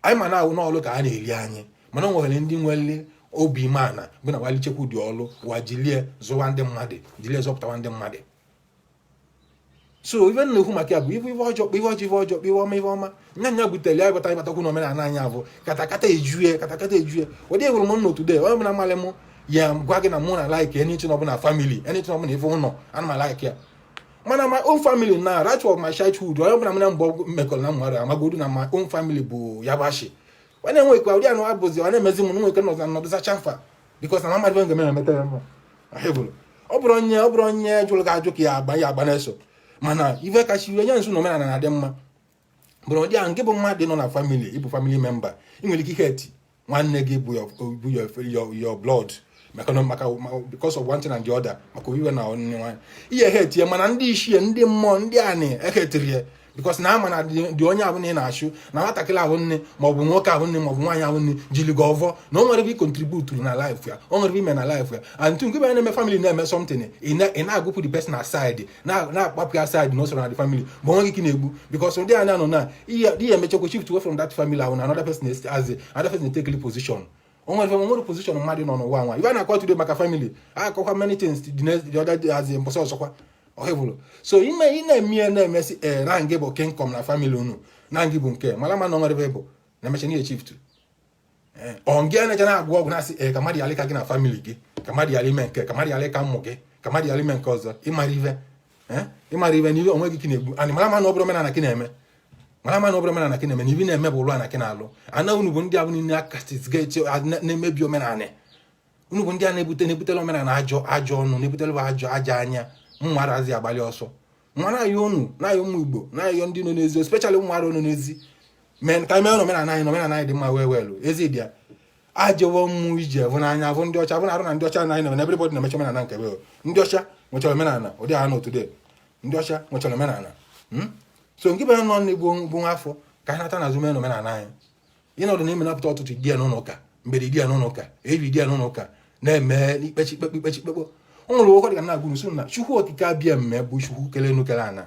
anyị ma na-awụ n'ọlụ ka a na-eli anyị, mana o nwere ndị nwere obi mana bụ na walichekwu dị ọlụ wa jilie zụwa ndị mmadụ, jilie zọpụtawa ndị mmadụ. So ife na-ekwu maka ya bụ ife ife ọjọọ kpọ ife ọjọọ, ife ọjọọ kpọ ife ọma, ife ọma. Nya nya butere ya ịbata ịbatakwu n'omenala anyị abụ katakata ejue, katakata ejue. Ụdị ewuru m n'otu de onye ọbụla malị mụ ya gwa gị na mụ na like anything ọbụla family, anything ọbụla ife ụlọ ana m like ya. Mana my own family na right of my childhood, onye ọbụla m na mbọ mmekọrọ na mmadụ amagodu na my own family bụ yabashi. Ọ na-enwekwa ụdị anụ abụzi ọ na-emezi m nweke nọ nọdụ zacha mfa because na mmadụ ga-eme emeta ya mma ahịbụrụ. Ọ bụrụ onye jụrụ gị ajụ ka ya agba ya agba na-eso, mana ife kacha iwe nye nso na omenala na-adị mma. Bụrụ ụdị ahụ nke bụ mmadụ nọ na family, ịbụ family member, ị nwere ike ihate nwanne gị bụ your blood maka because of one thing and the other, maka owiwe na ọnụnye nwaanyị ihe hate ya. Mana ndị ichie, ndị mmụọ, ndị anị ehateri ya, because na ama na dị onye ahụ na ị na-achụ na nwatakịrị ahụ nne, maọbụ nwoke ahụ nne, maọbụ nwaanyị ahụ nne jiri gị ọvọ na o nwere ebe contribute na life ya, o nwere ebe ime na life ya. And two, nke bụ na-eme family na-eme something, ị na-agụpụ the person aside, na-akpapụ ya aside na o soro na the family bụ onwe gị ka ị na-egbu, because ndị a na-anọ na ihe emechakwa shift away from that family ahụ na another person as another person take position. O nwere position mmadụ nọ n'ụwa nwa. Ibe a na-akọ today maka family, akọkwa many things the next, the other day, as mbọsị ọzọkwa ọhịbụrụ. So ime ị na-eme ihe na-emesi ee na ngị bụ kingdom na family unu, na ngị bụ nke mara ma na o nwere ebe bụ na emecha n'ihe shift ọ ngị na-eje na-agwọ ọgwụ, na-asị ee ka mmadụ yalị ka gị na family gị, ka mmadụ yalị ime nke, ka mmadụ yalị ka mmụ gị, ka mmadụ yalị ime nke ọzọ. Ịmara ive, ịmara ive na ive onwe gị ka na-egbu anyị. Mara ma na ọ bụrụ omenala ka na-eme, mara ma na ọ bụrụ omenala ka na-eme, na ive na-eme bụ ụlọ ana ka na-alụ ana. Unu bụ ndị abụ niile akastis na-emebi omenala. Unu bụ ndị a na-ebute na-ebutela omenala ajọ ọnụ, na-ebutela ajọ ajọ anya. Mmadụ azị agbalị ọsọ nwa na-ayọ unu, na-ayọ ụmụ Igbo, na-ayọ ndị nọ n'ezi, especially ụmụ arụ nọ n'ezi mee ka anyị mee omenala anyị, na omenala anyị dị mma wee weelu ezi dị ya. Ajọwo mmụ ije vụ n'anya vụ ndị ọcha vụ na arụ na ndị ọcha na anyị na everybody na-emecha omenala nke be. Ndị ọcha nwechara omenala ụdị ha n'otu de, ndị ọcha nwechara omenala. So nke bụ nọ n'igbo bụ nwa afọ ka anyị nata n'azụ mee omenala anyị. Ịnọdụ na imenapụta ọtụtụ di ya n'ụlọ ụka, mgbede di ya n'ụlọ ụka, ebi di ya n'ụlọ ụka, na-eme ikpechi ikpekpe ikpechi ikpekpe. O nwere ụkọ dịka na-agụ nso na Chukwu Okike abịa mme bụ Chukwu kelenu kele ana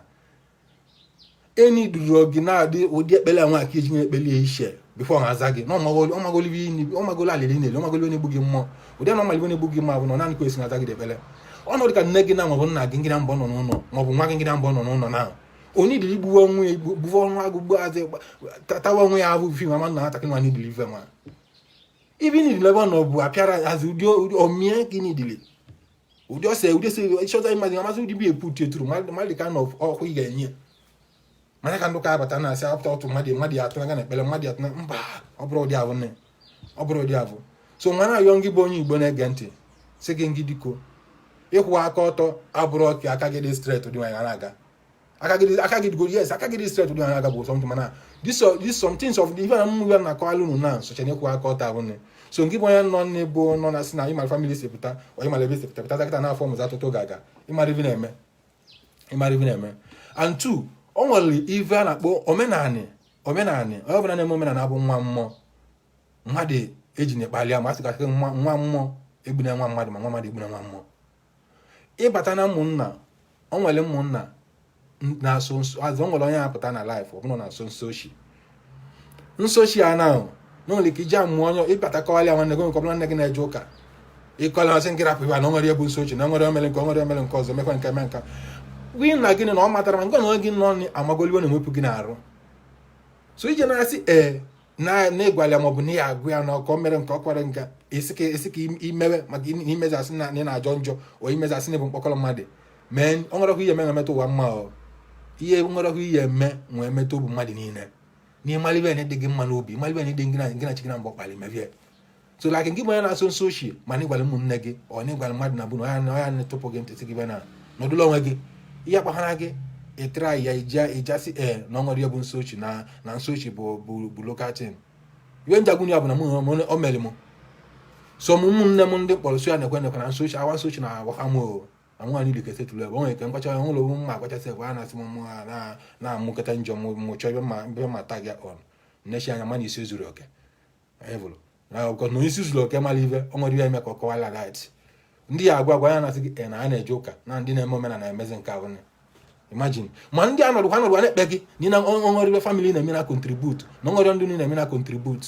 eni duru gị na-adị ụdị ekpele nwa aka iji na-ekpeli ya ishe before ha aza gị na ọmagolo alili na-eli ọmagolo onye egbu gị mmụọ. Ụdị na ọmalibe onye egbu gị mmụọ bụ na naanị kwesị na-aza gị ekpele. Ọnọdụ ka nne gị na maọbụ nna gị ngị na mbọ nọ n'ụlọ, maọbụ nwa gị ngị na mbọ nọ n'ụlọ, na onye idili gbuwe onwe ya, gbuwe ọnụ agụ, gbuo azụ, tawa onwe ya ahụ fi mama nna nwatakịrị nwa n'idili ife nwa ibi n'idili ebe ọ nọ bụ apịara azụ ụdị omie gị n'idili ụdị ọsọ ụdị esi ịchọta ịmazi amasị ụdị bi epu eturu mmadụ ka nọ ọkụ ị ga-enye. Mana ka ndụ ka abata na-asị apụta ọtụ mmadụ ya atụnaga na ekpere mmadụ ya atụna mba, ọ bụrụ ụdị ahụ nne, ọ bụrụ ụdị ahụ. So nwa na-ayọ ngị bụ onye Igbo na-ege ntị, sị gị ngị diko ịkwụwa aka ọtọ abụrụ ka aka gị dị straight ụdị nwaanyị na-aga aka gị dịgo. Yes, aka gị dị straight ụdị nwaanyị na-aga bụ something, mana this this some things of the ife na mmụ ya na-akọwalụ unu na socha na ịkwụwa aka ọtọ abụ nne. So ngị bụ onye nọ nne bụ nọ na sị na ịmara family si pụta, ọ ịmara ebe si pụta pụta kịta n'afọ mụzụ atụtụ ga-aga, ịmara ife na-eme, ịmara ife na-eme. And two, o nwere ife a na-akpọ omenanị. Omenanị, onye ọbụla na-eme omenanị abụ nwa mmụọ. Mmadụ eji na ekpali ama asị gasị nwa mmụọ egbuna nwa mmadụ, ma nwa mmadụ egbuna nwa mmụọ. Ịbata na ụmụnna, o nwere ụmụnna na-asụ nso azụ, o nwere onye na-apụta na life ọbụla na-asụ nsochi nsochi a na na nwere ike iji amụọ onye ịbata kọwalị ya nwanne gị nke ọbụla nne gị na-eje ụka ịkọla ọsị nke rapụ ibe na o nwere ebu nsochi na o nwere omere nke o nwere omere nke ọzọ mekwa nke eme nka gị na gịnị na ọ matara ma nke na gị nọ amagoliwe na-enwepụ gị n'arụ. So ije na-asị ee na ịgwala ya maọbụ na ya agụ ya na ọkọ mere nke ọ kwere nka esi ka imewe maka imezi asị na ị na-ajọ njọ o imezi asị na ịbụ mkpọkọrọ mmadụ mee. O nwerekwa ihe eme emetụ ụwa mma, o ihe nwerekwa ihe eme nwee metụ obi mmadụ niile na ịmalibe na dị gị mma n'obi, ịmalibe na ịdị gị na chi gị na mbọ kpali mevie. So like gị bụ onye na-asụ nso ochie, mana ịgwara ụmụnne gị ọ na ịgwara mmadụ na bụ na ọya na-etụpụ gị ntị sị gị bịa na nọdụlụ onwe gị ihe akpaghara gị ịtara ya ija ijasị ee na ọ nwere ihe bụ nso ochi na nso ochi bụ local thing. Ihe njagwu ya bụ na mụ o mere m so m ụmụnne m ndị kpọrọ so ya na-ekwe na nso ochi awa nso ochi na agbaka m o na nwa niile ka esetụlụ ebe o nwere ike mkpacha ụlọ owu mma agbachasị ebe a na-asị m mụ na-amụkọta njọ mụ chọọ ebe ma tag ya on nnechi anya mana isi zuru oke evụrụ na ọkọ na isi zuru oke mara ive o nwere ihe eme ka ọ kọwala right. Ndị ya agwa agwa ya na-asị gị ee na a na-eje ụka na ndị na-eme omenala emezi nke ahụ. Imagine ma ndị anọdụkwa na-ekpe gị na onwere ibe family na-eme na contribute na onwere ndị na-eme na contribute.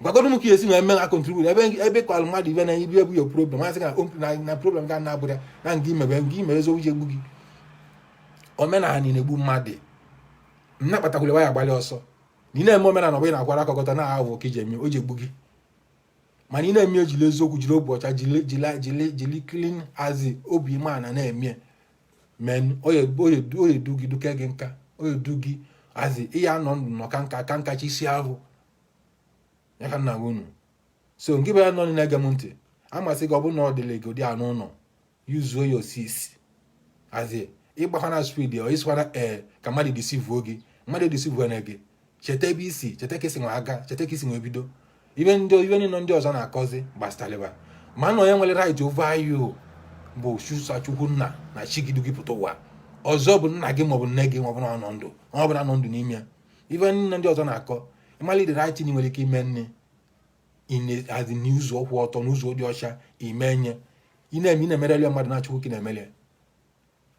Gwagodo m ka esi na eme na contribute ebe kwalụ mmadụ ibe na ibe ebu ya problem asị na problem ga na-abụrụ ya na nga imebe nga imebe ezo uche egbu gị. Omenala na-egbu mmadụ nna kpatakwule ya agbalị ọsọ na ị na-eme omenala ọ bụghị na-akwara akọkọta na ahụ ka iji eme o ji egbu gị, mana ị na-eme ejiri eziokwu, jiri obi ọcha, jiri jiri jiri jiri clean azi obi ime na-eme men oye du gị duke gị nka oye du gị azi ịya anọ ndụ nọ ka nka ka nkacha isi ahụ ya ka nna unu. So nke bụ ya nọ na-ege m ntị, amasị gị ọ bụrụ na ọ dịrị gị ụdị anụ ụlọ yuzuo ya osisi azi ịgbakwana speed ọ isikwana ee ka mmadụ deceive gị. Mmadụ edeceive na gị. Cheta ebe isi, cheta ka isi nwe aga, cheta ka isi nwe bido. Ibe ndị ibe niile ndị ọzọ na-akọzi gbasịtalịba ma na onye nwere right over you bụ chusa Chukwu nna na chi gị gị pụta ụwa. Ọzọ bụ nna gị maọbụ nne gị, maọbụ na ọ nọ ndụ, ọ bụla nọ ndụ n'ime ya. Ibe niile ndị ọzọ na-akọ, ịmali the right thing nwere ike ime nne azị n'ụzọ kwụ ọtọ, n'ụzọ dị ọcha, ime nye ị na-eme, ị na-emereli mmadụ na Chukwu ka ị na-emeli.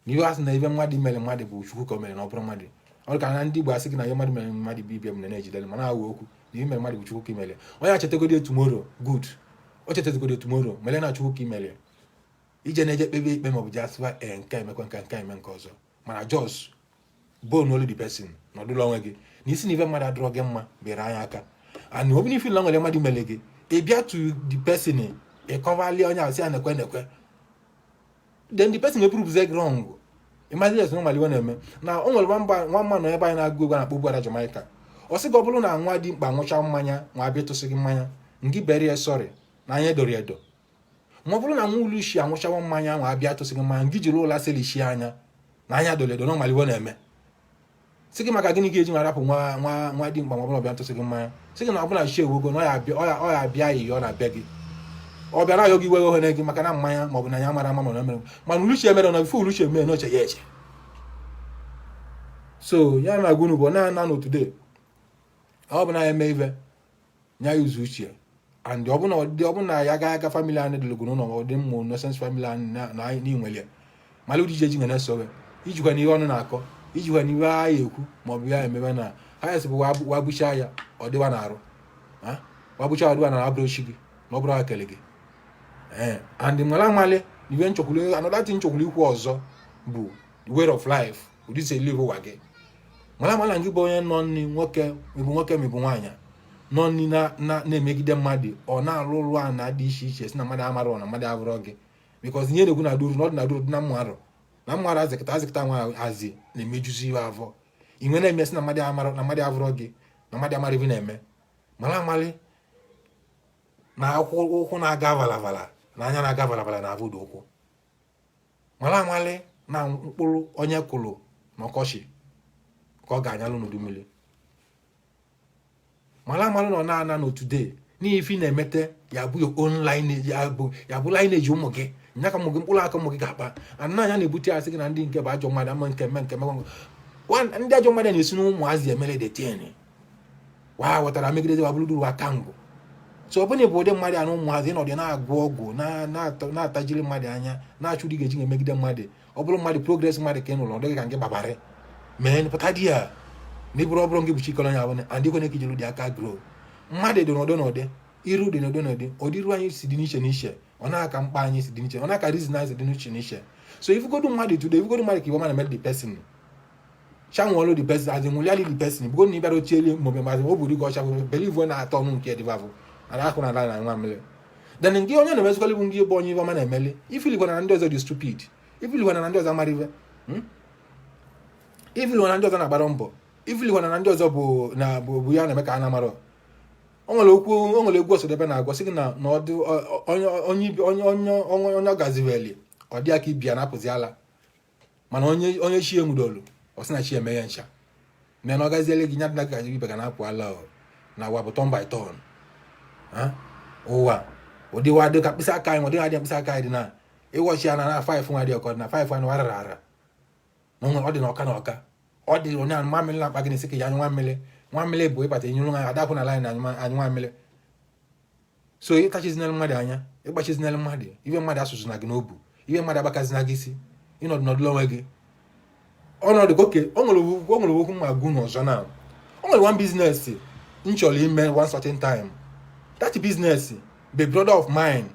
Na ihe asị na ibe mmadụ mere mmadụ bụ Chukwu ka o mere, na ọ bụrụ mmadụ ọ ka na ndị Igbo asị gị na ihe mmadụ mere mmadụ bụ ibia m na-ejidere, mana awụ okwu na ihe mere mmadụ bụ Chukwu ka imere. Onye achetagodi tomorrow good, o chetagodi tomorrow mere na Chukwu ka imere. Ije na-eje kpebe ikpe maọbụ ji asịwa ee, nke emekwa nke, nke eme nke ọzọ, mana just bone olu the person nọdụlụ onwe gị na isi na ife mmadụ adịrọ gị mma bịara anya aka. And ọ bụrụ ife na nwere mmadụ mere gị, ị bịa to the person, ị kọvali onye ahụ, sị ya nekwe nekwe, then the person will prove gị wrong. Imagine yes, normally ọ na-eme na o nwere nwamba nwa mma nọ ebe anyị na-agụ egwu a na-akpọ Ugwara Jamaica. Ọ sị gị, ọ bụrụ na nwa dị mkpa ṅụcha mmanya, nwa bịa tụsị gị mmanya, ngị bere ya sorry na anya edoro edo. Ma ọ bụrụ na nwa ulushi anwụchawa mmanya, nwa abịa tụsị gị mmanya, ngị jiri ụla selishi anya na anya doro edo. Normally ọ na-eme sị gị, maka gịnị ga-eji nwa rapụ nwa nwa nwa dị mkpa ma ọ bụla ọbịa ntụsị gị mmanya? Sị gị na ọbụla chi ewugo na ọ ya abịa, ọ ya abịa ayịyọ ọ na-abịa gị, ọ bịara ayọ gị were ohere gị maka na mmanya maọbụ na ya mara ama ma na mere, mana uluchi emere na ife uluchi eme na oche ya eche. So ya na agwa unu bụ na na today, ọ bụ na ya eme ife nya yuzu uche. And ọ bụ na ọ dị, ọ bụ na ya ga aga family anyị dịlụgụ n'ụlọ, ma ọ dị mma nonsense family anyị na n'inwere mala ụdị ije ji nwere sowe ijikwa na ihe ọnụ na-akọ, ijikwa na ihe anyị ekwu maọbụ ya emebe na ha esi bụ wagbuchaa ya, ọ dịwa na-arụ wagbuchaa, ọ dịwa na abụrụ chi gị na ọ bụrụ akele gị. Ee, and nwere amali na ihe nchọkwuru, another thing nchọkwuru ikwu ọzọ bụ the way of life, ụdị si live ụwa gị. Mara amala gị bụ onye nọ nni, nwoke ịbụ nwoke ma ịbụ nwaanyị nọ nni na na-emegide mmadụ, ọ na-alụ ụlụ a na dị iche iche, si na mmadụ amara na mmadụ abụrọ gị, because ihe na-ekwu na duru na ọ dị na duru dị na mmadụ na mmadụ azịkịta azịkịta nwa azi na-emejuzi iwe afọ inwe na-eme, si na mmadụ amara na mmadụ abụrọ gị, na mmadụ amara ibe na-eme. Mara amali na ụkwụ na-aga valavala na anya na-aga valavala na abụdo ụkwụ. Mara amali na mkpụrụ onye kụrụ n'ọkọchị ka ọ ga-anyalụ n'udu mmiri. Mara amali na ọ na-ana n'otu day n'ihi ife ị na-emete ya bụ your own lineage, ya bụ lineage ụmụ gị nya ka ụmụ gị, mkpụrụ aka ụmụ gị ga-akpa. Ana anya na-ebute asị gị na ndị nke bụ ajọ mmadụ ama nke eme nke mekwa ndị ajọ mmadụ na-esi n'ụmụazị emere detin wa ghọtara megidezi wa bụrụ duru aka ngụ. So ọ bụrụ na ịbụ ụdị mmadụ a na ụmụazị ịnọdụ na-agwụ ọgwụ na-atajiri mmadụ anya, na-achụ dị ga-eji emegide mmadụ, ọ bụrụ mmadụ progress mmadụ ka ị nụrụ, ọ dịghị ka nke gbabarị mee pụta di ya na ịbụrụ, ọ bụrụ gị bụ chikọrọ ya abụọ and ikwe ka ijelu dị aka grow. Mmadụ dị n'ụdị n'ụdị, iru dị n'ụdị n'ụdị, ụdị iru anyị si dị n'iche n'iche, ọ na-aka mkpa anyị si dị n'iche, ọ na-aka reason anyị si dị n'iche n'iche. So ifugodu mmadụ today, ifugodu mmadụ ka iwe mana the person chanwụọlụ the person as in nwụliali the person bugo na ịbịara ochie maọbụ maazị o buru gị ọcha believe na-atọ ọnụ nke dịbavụ ana ahụ na ala na nwa mmiri. Then nke onye na-emezikọla bụ ndị bụ onye ife ọma na-emeli, ifilikwana na ndị ọzọ dị stupid, ifilikwana na ndị ọzọ amara ife, ifilikwana na ndị ọzọ na-agbara mbọ, ifilikwana na ndị ọzọ bụ na bụ ya na-eme ka a na-amarọ. O nwere okwu, o nwere egwu Ọsadebe na-agwa sị gị na ọdụ onye onye onye onye onye onye ọ gaziveli ọ dị aka ibia na-apụzi ala, mana onye onye chi enwudolu ọ sị na chi eme ya ncha mee na ọ gaziele gị nya dị ka ibe ga na-apụ ala. O na ụwa bụ turn by turn. Ụwa ụdịwa dị ka mkpịsị aka anyị, ụdị adị mkpịsị aka anyị dị na ịwọchi ya na 5 nwa dị ọkọ dị na 5 anyị warara ara na ọ dị na ọka na ọka ọ dị onye nwa mmiri na-akpa gị na-esi ka ya anyụ nwa mmiri. Nwa mmiri bụ ịbata enyuru nwa adapụ na line anyụ nwa mmiri. So ịtachizinelu mmadụ anya, ịgbachizinelu mmadụ ibe mmadụ asụsụ na gị n'obu, ibe mmadụ agbakazina gị isi, ịnọdụ nọdụla onwe gị ọnọdụ oke. O nwere okwu ma gwu n'ọzọ na o nwere one business m chọrọ ime one certain time. That business, the brother of mine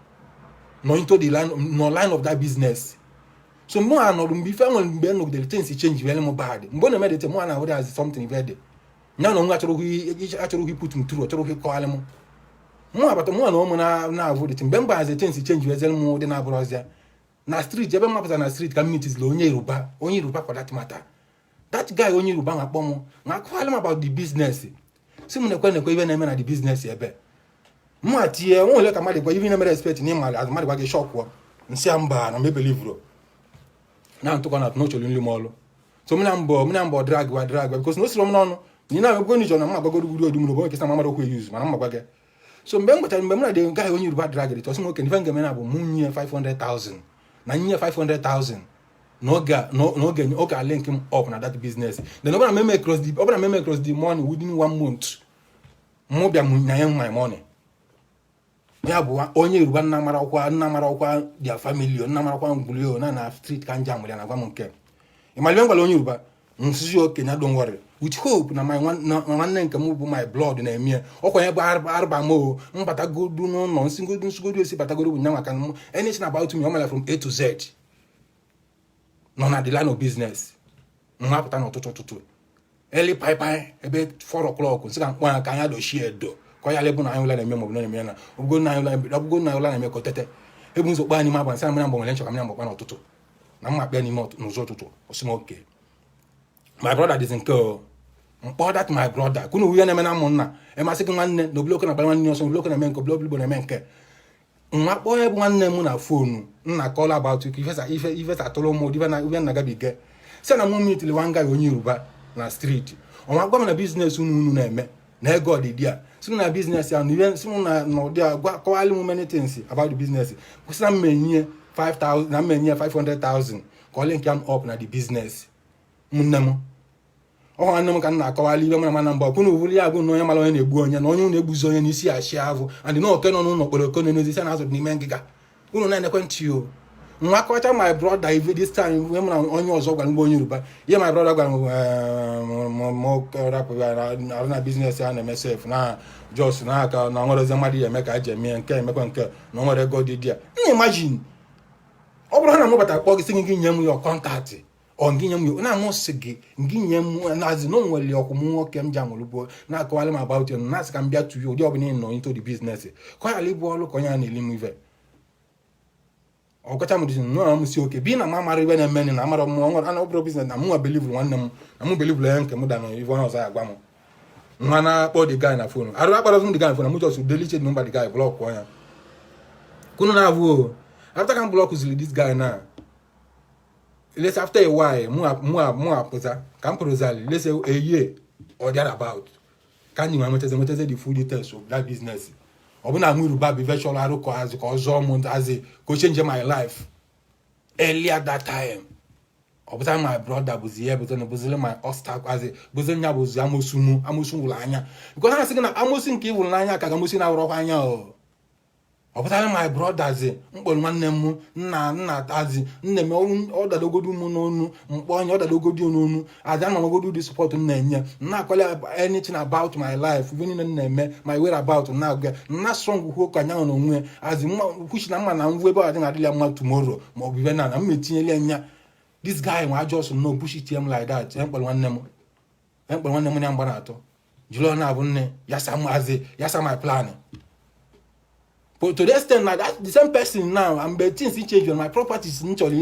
nọ into the line, nọ line of that business. So mụ a nọrọ mgbe ife nwere mgbe nọgidere things change very m bad mgbe ọ na-eme the thing, mụ a na-ahụ as something very dị ya na onwe achọrọghị put m through, achọrọghị kọgharị m. Mụ abata, mụ na ụmụ na-avụ the thing mgbe m gbazi things change wezere m dị na-abụrụ ọzịa na street ebe m mapụtara na street ka m meetizila onye Yoruba, onye Yoruba for that matter. That guy onye Yoruba na-akpọ m na akọgharị m about the business, si m nekwe nekwe ibe na-eme na the business ebe mụ atinye nwa ole ka mmadụ gwa ibe na-emere expect na ịmara azụ mmadụ gwa gị shọkwụọ nsị ya mba na m ebelivuro na ntụkọ na n'ocholu nri m ọlụ. So mụ na mbọ drag wa drag wa, because na o siri m n'ọnụ na ị na-emegbo nijọ na m agbagoro gburu odum n'obo nkesa mara okwu eyuzu, mana m agwa gị. So mgbe m gwachara, mgbe m na the guy onye Yoruba drag dị, tọsị m oke ife m ga-eme na bụ mụ nye 500,000, na nye 500,000 n'oge ọ ga link m up na that business. Then ọ bụrụ na meme cross the money within one month, mụ bịa m nye my money. Ya bụ onye Yoruba nna mara ọkwa their family, nna mara ọkwa ngwulio na street ka nje amụrụ ya na gwa m nke ịmalibe m gwara onye Yoruba nsizi okenye, don't worry, with hope na my na nwanne nke m bụ my blood na-eme ya. Ọkwa ya bụ arụba m o mbatagodu n'ụlọ nsigodu nsigodu esi batagodu bụ nya maka m anything about me ọ mara from A to Z nọ na the line of business. Mmapụta n'ụtụtụ ụtụtụ early pai ebe 4 o'clock, nsị ka mkpọ ya ka anya dochie edo ka ọ ya lebụ na anyị ụla na-eme maọbụ na na-eme ya na ọbụgo na anyị ụla na-eme ka o tete ebu ụzọ kpaa n'ime abalị, sị na mmiri mgbe nwere nchọ ka mmiri mgbe n'ụtụtụ na mma kpịa n'ime n'ụzọ ụtụtụ. Ọsị m oke my brother dịzi nke o mkpọ that my brother kwunu ihe na-eme na ụmụnna emasị gị nwanne na obiloko na-agbara nwanne ọsọ, obiloko na-eme nke obiloko na-eme nke nwa kpọọ ya bụ nwanne m na phone nna kọla about ife ife atụrụ m ife na ife na-agabiga, sị na mụ mitili one guy onye Yoruba na street, ọnwa gwa m na business unu na-eme na ego ọdịdị a, sị m na business ya na ihe, sị m na n'ụdị a gwa kọwalị m many things about the business, kwụsị na mmenye 5000 na mmenye 500,000 ka ọ link am up na the business. Nne m ọhụ nwanne m ka m na-akọwali ibe mara mana mbọ kwunu uvulu ya bụ na onye mara onye na-egbu onye na onye unu egbuzi onye n'isi achị avụ and na oke nọ n'ụlọ kpọrọ oke n'ezi si na azụ dị n'ime ngịga unu na-enekwe ntị o. Nwa kọcha my brother ife this time mgbe m na onye ọzọ gwara mgbe onye Yoruba ihe my brother gwara m rapụ arụ na business ya na-eme sef na jos na aka na nwere ozi mmadụ ya eme ka eji eme nke emekwa nke na o nwere ego dị dị ya nna. Imagine ọ bụrụ na m bata kpọọ gị sị gị nye m ya contact ọ gị nye m ya na mụ sị gị gị nye m nazi na o nwere ọkwụ m nwoke m ji amụrụ bụ na-akọwalị m about you, na-asị ka m bịa tuyo ụdị ọbụla ị nọ into the business ka ọ ghara ịbụ ọrụ ka onye a na-eli m ife ọkacha m dịzi nnọọ m si oke bi na m amara ibe na-eme na amara m nwere ana ọbụrụ business na mụ nwa believe nwanne m na mụ believe ya nke m da na ife onye ọzọ ya agwa m nwa na-akpọ the guy na phone arụ akpọrọ m the guy na phone na mụ just delete number the guy, block ya kunu na-abụ o. After ka m block ziri this guy na let's after a while mụ apụta ka m pụrụzali, let's say a year or thereabout, ka anyị nwa nwetazi the full details of that business. Ọ bụ na mụ Yoruba bụ ife chọrọ arụ ka azụ ka ọ zụọ m azị ka o change my life earlier that time. Ọ bụta my brother bụzi ihe bụzi bụziri my obstacle azị bụzi nya bụzi amosu mụ amosu nwụrụ anya, because ha sị gị na amosu nke ị hụrụ n'anya ka amosu na-awụrọkwa anya o. Ọ pụtara my brothers mkpọrọ nwanne m nna nna azi nne m ọ dadogodu m n'onu mkpọ onye ọ dadogodu n'onu azi anọgodu dị support m na-enye nna akọli anything about my life, ife niile m na-eme, my whereabout na-agwa nna strong kwuo ka anyanwụ na onwe azi kwuchi na mma na ngwa ebe ọ adị na-adịla mma tomorrow ma ọ bụ ife na m etinyela nya. This guy nwa just no push it m like that. Mkpọrọ nwanne m ya mgba na atọ jiri ọ na-abụ nne ya sa m azi ya sa my plan. But to the extent na that the same person now and mgbe things change on my properties m chọrọ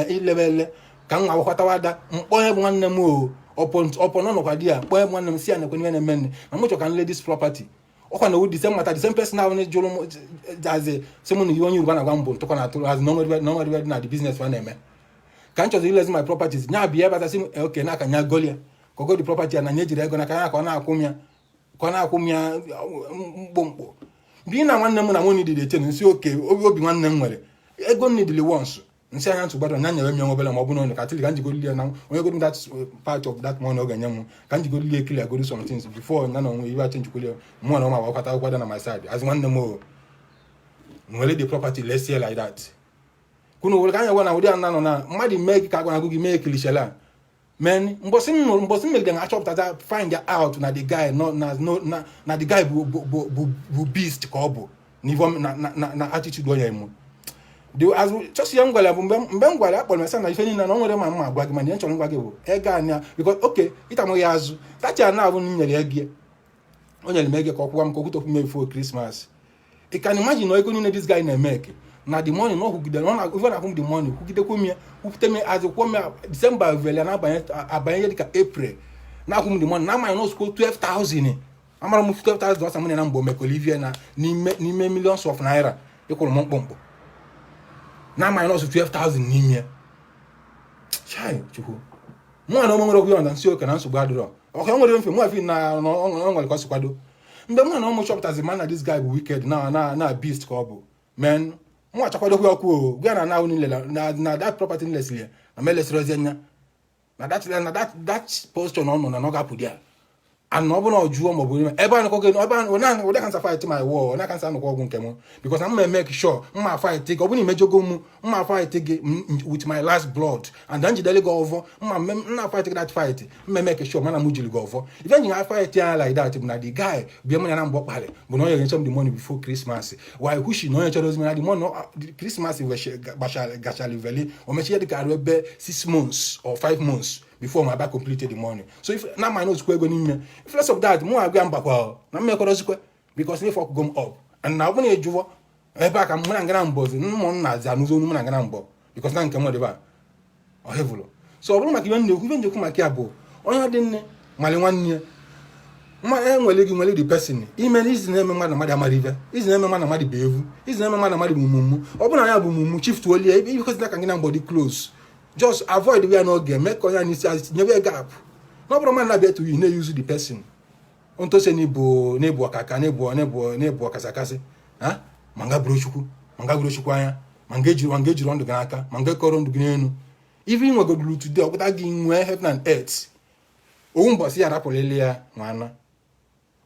ilewele ka m nwa akwatawa mkpọ onye bụ nwanne m o ọpọ nọ nọkwa di ya mkpọ onye bụ nwanne m si ya nekwe n'ihe na-eme nne na m chọrọ ka m lee this property. Ọkwa na the same matter, the same person ahụ jụrụ m azi sị m na ihe onye Yoruba na-agwa m bụ ntụkọ na atụrụ azi na onwere dị na the business ọ na-eme ka m chọrọ ilezi my properties nya bịa ebe sị m oke na aka nya golia ka ọ go the property ya na nye jiri ego n'aka ya ka ọ na-akwụ m ya ka ọ na-akwụ m ya mkpụmkpụ bi na nwanne m na nwunye dị eten nsị oke obi nwanne m nwere ego nne dịrị once nsị anya ntụ gbadọ nya nyere m ya obere ma ọ bụ na ka tili ka njigoro lie na onye godo that part of that money ọ ga-enye m ka njigoro lie clear godo some things before na na onwe iwe ache njikwere mụ na ụmụ agbakọta akwụkwọ na my side as nwanne m o nwere the property let's say like that kwunu were ka anya gwa na ụdị a nọ na mmadụ mee gị ka agwa agụ gị mee ekilichela men mbọsị m nụrụ mbọsị m megide achọpụtata find out na the guy no na no na na the guy bụ beast ka ọ bụ n'ife na attitude onye mụ the as chọsi ya m gwara ya bụ mgbe m gwara ya akpọrọ m sị na ife niile na o nwere ma mma agwa gị mana ihe m chọrọ ngwa gị bụ ego anya because okay ịtamụghị azụ tachi a na-abụ m nyere ego ya o nyere m ego ka ọ kwụwa m ka o kwutokwu m efuo Christmas. You can imagine na ego niile this guy na-eme eke na the money na ọ kwugidere ọ na ife na-akwụ m the money kwugidekwu m ya kwupụta m azụ kwụọ m ya December vele na abanye abanye dịka April na-akwụ m the money na minus kwuo 12,000 amara m 12,000 ọsa m na mgbe omekolivie na n'ime millions of naira ịkwụrụ m mkpụmkpụ na minus 12,000 n'ime chai chukwu. Mụ na ụmụ nwere okwu ya na nsị oke na nsogbu adịrọ. Ọka nwere mfe mụ afi na ọ nwere ka ọ si kwado. Mgbe mụ na ụmụ chọpụtazi ma na this guy bụ wicked na beast ka ọ bụ men, mụ achakwadokwa ọkụ o gwa na na niile na that property nlesiri ya na m elesiri ozi anya na that posture na ọ nọ na ọ ga-apụ there. And ọ bụrụ na ọ jụọ maọbụ ebe a nọkọ gị ebe a na ụdị kansa fight my war na kansa anụkọ ọgwụ nke m, because I'm make sure mma fight gị. Ọ bụrụ na imejogo m, mma fight gị with my last blood and njidere gị ọvọ. Mma nna fight gị that fight, mma make sure mana m jiri gị ọvọ. Ife nji ha fight ya like that bụ na the guy bịa mụ ya na mgbe kpalị bụ na onye ga-enyecha m the money before Christmas. Why hushi na onye chọrọ ozi na the money Christmas gachara veli o mechie dị ka arụ ebe 6 months or 5 months before my back completed the money. So if na my notes ego n'ime, if less of that, mụ agwa mbakwa na mmekọrọzikwa, because if ọkụgo m up and na ọ bụrụ na ejụọ ebe a ka mụ na ngana mbọzi ụmụnna zi anụzi onu mụ na ngana mbọ, because na nke m dịba ọhevụlụ. So ọ bụrụ maka ibe na-ekwu maka ya bụ onye dị nne mali nwanne ya mma enwere gị nwere the person ime na izi na-eme mmadụ, mmadụ amara ibe izi na-eme mmadụ, mmadụ bụ evu izi na-eme mmadụ, mmadụ bụ mumu. Ọ bụrụ na ya bụ mumu chief olie ebe ikwesịrị ka gị na mgbọ dị close, just avoid ya n'oge, mee ka onye a n'isi nyebe gap na ọ bụrụ mmadụ na-abịa to you na-use the person ntose n'ịbụ ọkaka n'ịbụ ọkasakasị ha ma nga bụrụ Chukwu, ma nga bụrụ Chukwu anya, ma nga ejiri ndụ gị n'aka, ma nga kọrọ ndụ gị n'elu. Ife ị nwegodulu today, ọpụta gị nwee heaven and earth owu mbọsị ya rapụlili ya nwana.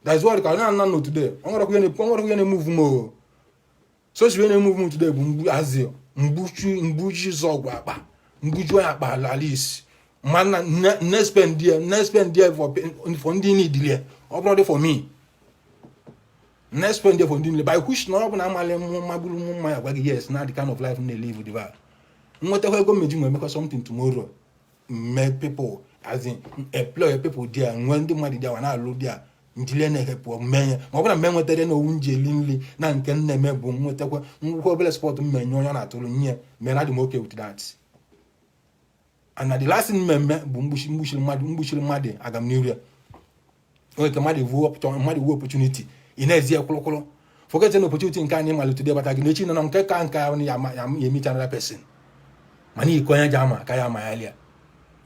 That's what ka na nọ today. Ọ nwere ihe na-emove m o so si na-emove m today bụ mgbu azị mgbuchu mgbuchi zọgwụ akpa mgbuju akpa lalis mana ne spend there, ne spend there for ndị need. Ọ bụrụ dị for me, ne spend there for ndị niile by which na ọ bụ na amalị m magburu m mma ya gwa gị yes na the kind of life m na-elive dị ba nwetakwa ego mmeji nwe emekwa something tomorrow, make people, as in employ people there, nwee ndị mmadụ there wa na-alụ there njile na-ehepụ mmenye. Ma ọ bụrụ na mme nwetara na owu nji eli nri na nke m na-eme bụ nwetakwa ngwụkwa obere spot mmenye onye ọ na-atụrụ nye mere adị m okay with that. And na the last thing mmemme bụ mgbuchiri mmadụ agam n'iru ya. Onye ka mmadụ wuo opportunity ị na-ezi ya kwụlụkwụlụ, forget na opportunity nke anyị malite bata gị n'echi nọ na nke ka nke ahụ ya emecha another person. Mana iko onye ji ama ka ya ama ya lia,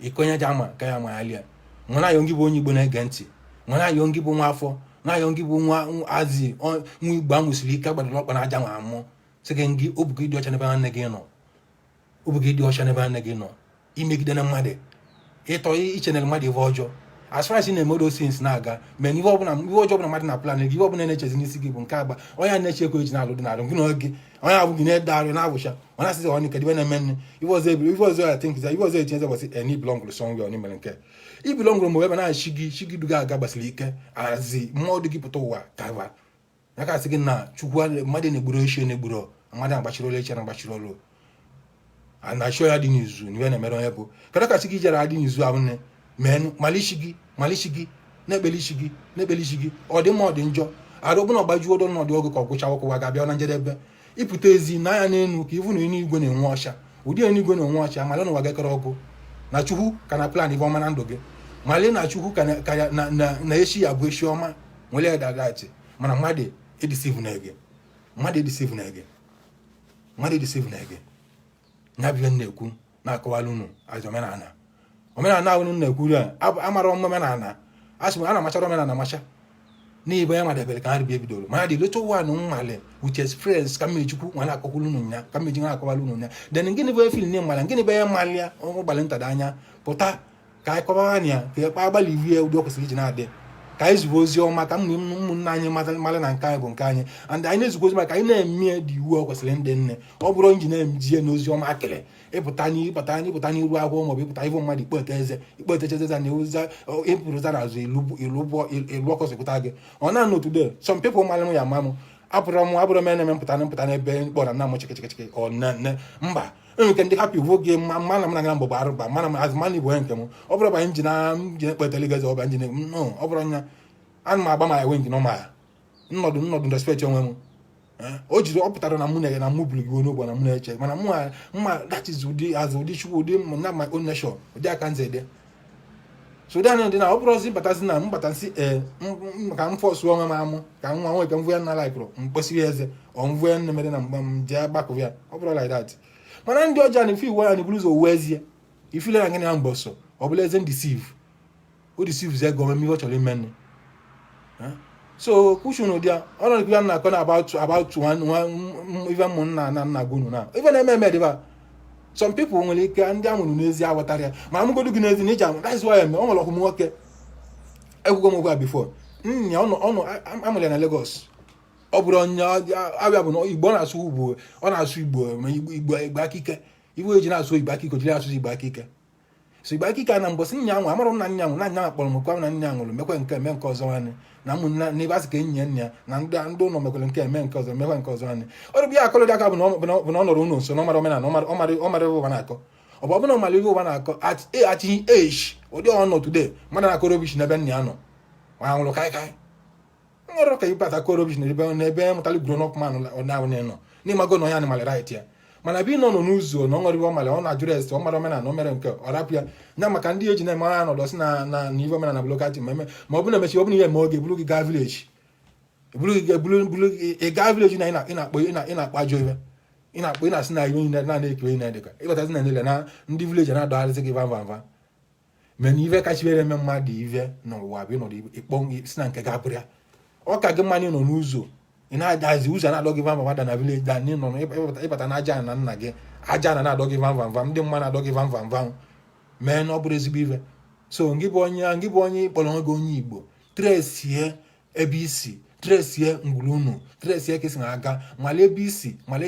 iko onye ji ama ka ya ama ya lia. Nwere ayọ ngị bụ onye Igbo na-ege ntị, nwere ayọ ngị bụ nwa afọ na ayọ ngị bụ nwa azi nwa Igbo amụsiri ike agbadoro ọkpa na aja nwa amụ sị gị ngị obu gị dị ọcha n'ebe nwanne gị nọ, obu gị dị ọcha n'ebe nwanne gị nọ. Imegide na mmadụ ịtọ ichenere mmadụ ife ọjọọ, as far as ị na-eme those things na-aga mee ihe ọbụla, ihe ọjọọ ọbụla mmadụ na plan gị, ihe ọbụla na-echezi n'isi gị bụ nke agba onye a na-eche eko eji na-alụ dị na-alụ gị na oge onye abụ gị na-ede arụ na-abụcha ọ na-asịzi ọ kedu ibe na-eme nne ife ọzọ ebiri ife ọzọ ya think ife ọzọ etinye bọsị eni belong somewhere ọ mere nke i belong ma ebe na-achị gị chi gị duga aga gbasiri ike azi mmụọ dị gị pụta ụwa ka ya ka sị gị na Chukwu mmadụ na-egburu echi na-egburu mmadụ agbachiri olu echi na-agbachiri olu a na-achọ ya dị n'izu na ihe na-emere onye bụ kedu ka chi gị jere adị n'izu ahụ nne mee malichi gị malichi gị na-ekpeli isi gị na-ekpeli isi gị. Ọ dị mma, ọ dị njọ arụ ọbụna ọgbajuo ọdọ n'ọdụ ọgụ ka ọ gwụcha ụwa ga-abịa na njedebe. Ịpụta ezi n'anya n'elu ka ịfụ na eluigwe na-enwe ọcha, ụdị eluigwe na-enwe ọcha malị n'ụwa gakọrọ ọgụ na Chukwu ka na plan ife ọma na ndụ gị, malị na Chukwu ka na echi ya bụ echi ọma nwere ya dagati. Mana mmadụ edeceive na ege, mmadụ edeceive na ege, mmadụ edeceive na ege. Ya bụ ihe m na-ekwu na-akọwala unu azụ omenala. Omenala ahụ unu na-ekwuru a amara omenala a sị m a na-amachara omenala amacha n'ibe ya madebere ka ha bịa ebidoro. Mana the little one mmali with experience ka mmechukwu nwa na-akọkwuru unu nya ka mmeji nwa na-akọwala unu nya. Then gịnị bụ efili ne mmali? Gịnị bụ ya mmalịa ọrụ gbalị ntada anya pụta ka anyị kọwara ya ka ekpe agbalị iwu ya ụdị o kwesịrị iji na-adị ka anyị zuru ozi ọma ka ụmụnne anyị mara na nke anyị bụ nke anyị. And anyị na-ezukwa ozi maka anyị na-eme dị iwu ọ kwesịrị ndị nne. Ọ bụrụ nji na-emjie n'ozi ọma akịrị ịpụta ịpụta ịpụta n'iru akwụkwọ maọbụ ịpụta ịbụ mmadụ ikpete eze ikpetecha eze na ịpụrụza n'azụ ilu ọkọsịpụta gị ọ na-anọ. Today some people mara m ya ama m abụrụ m abụrụ m na-eme mpụta na mpụta n'ebe mkpọrọ na m chịkịchịkịchị ọ na mba enwere nke ndị hapụ iwu gị mma mma na m na-aga mgbọgba arụba mana m azụ mana igbo onye nke m ọ bụrụ ba njin na njin ekpetele gị eze ọba njin no ọ bụrụ nya ana m agba ma enwe nke nọ ma nnọdụ nnọdụ respect onwe m. O jiri ọ pụtara na mụ na mụ buru gị n'ogbe na mụ na-eche mana mụ mma that is ụdị azụ ụdị Chukwu ụdị na my own nation ụdị aka nze dị so ụdị anya dị na ọ bụrụzi mbatazi na mbata nsị ee ka m force onwe m amụ ka nwa nwe ka m ya nna laikụrụ mkpesiri eze ọ mvụ ya nne mere na mgbe m jee gbakọ ya ọ bụrụ like that. Mana ndị ọjọọ na ife iwu ya na iburu ụzọ wuo ezie ifile na gịnị na mbọsọ Ọ bụla eze deceive, o deceive zie gọọmenti ihe ọ chọrọ ime nne. So kwuchu n'ụdị a ọnọdụ ya na-akọ na about one one ife ụmụnna na nna gị unu na ife na-eme eme dịba. Some people nwere ike, ndị a mụrụ n'ezi aghọtara ya, ma amụgodu gị n'ezi na iji amụ. That's why eme ọ nwere ọkụmụ nwoke ekwugo m okwu a before. Nnya ọnụ amụrụ ya na Lagos. Ọ bụrụ onye abịa bụ na Igbo ọ na-asụ Igbo, ọ na-asụ Igbo ma Igbo Igbo Igbo aka ike. Igbo eji na-asụ Igbo aka ike, jiri asụsụ Igbo aka ike. So Igbo aka ike na mbọsị nya anwụ amara m na nya anwụ na nya kpọrọ m kwa na nya nwụrụ mekwe nke eme nke ọzọ nwanne na ụmụnna n'ebe asị ka enyi ya nne ya na ndị ụlọ mekwere nke eme nke ọzọ, mekwe nke ọzọ nwanne. Ọrụ bụ ya akọrọ dị aka bụ na ọ nọrọ ụlọ nso na ọ mara omenala, ọ mara ebe ụwa na-akọ. Ọ bụ ọbụna ọ mara ihe ụwa na-akọ at his age, ụdị ọ nọ today, mmadụ na-akọ rubbish n'ebe nna ya nọ, ọ nwụrụ kaikai nwere ka ịbata kọ rubbish n'ebe mụtara grown up man ọ na nọ n'ịmago na onye animal right ya. Mana bi nọ n'ụzọ na ọ nwere ibe ọ mara, ọ na-ajụrụ ese, ọ mara omenala, o mere nke ọ rapụ ya nya maka ndị eji na-eme ọnya nọdụ sị na ife omenala bụ local team eme. Ma ọ bụ na emechi, ọ bụ na ihe eme oge buru gị gaa village, buru gị buru buru ị gaa village na ị na-akpọ ajọ ife ị na-akpọ, ị na-asị na iwe niile na na-ekewe niile dịka ịbatazi na niile na ndị village na-adọgharịsị gị vam vam vam. Mana ife kacha ihere eme mmadụ ife n'ụwa bụ ịnọdụ ịkpọ si na nke ga-abụrụ ya. Ọ ka gị mma ịnọ n'ụzọ ị na-agazi ụzọ na-adọ gị vam vam da na village da n'ịnọ ịbata na aja na nna gị aja na na-adọ gị vam vam vam, ndị mma na-adọ gị vam vam vam mee na ọ bụrụ ezigbo ife. So ngị bụ onye ịkpọrọ onwe gị onye Igbo, trace ebe isi, trace ngwuru unu, trace ka esi na-aga, mala ebe isi, mala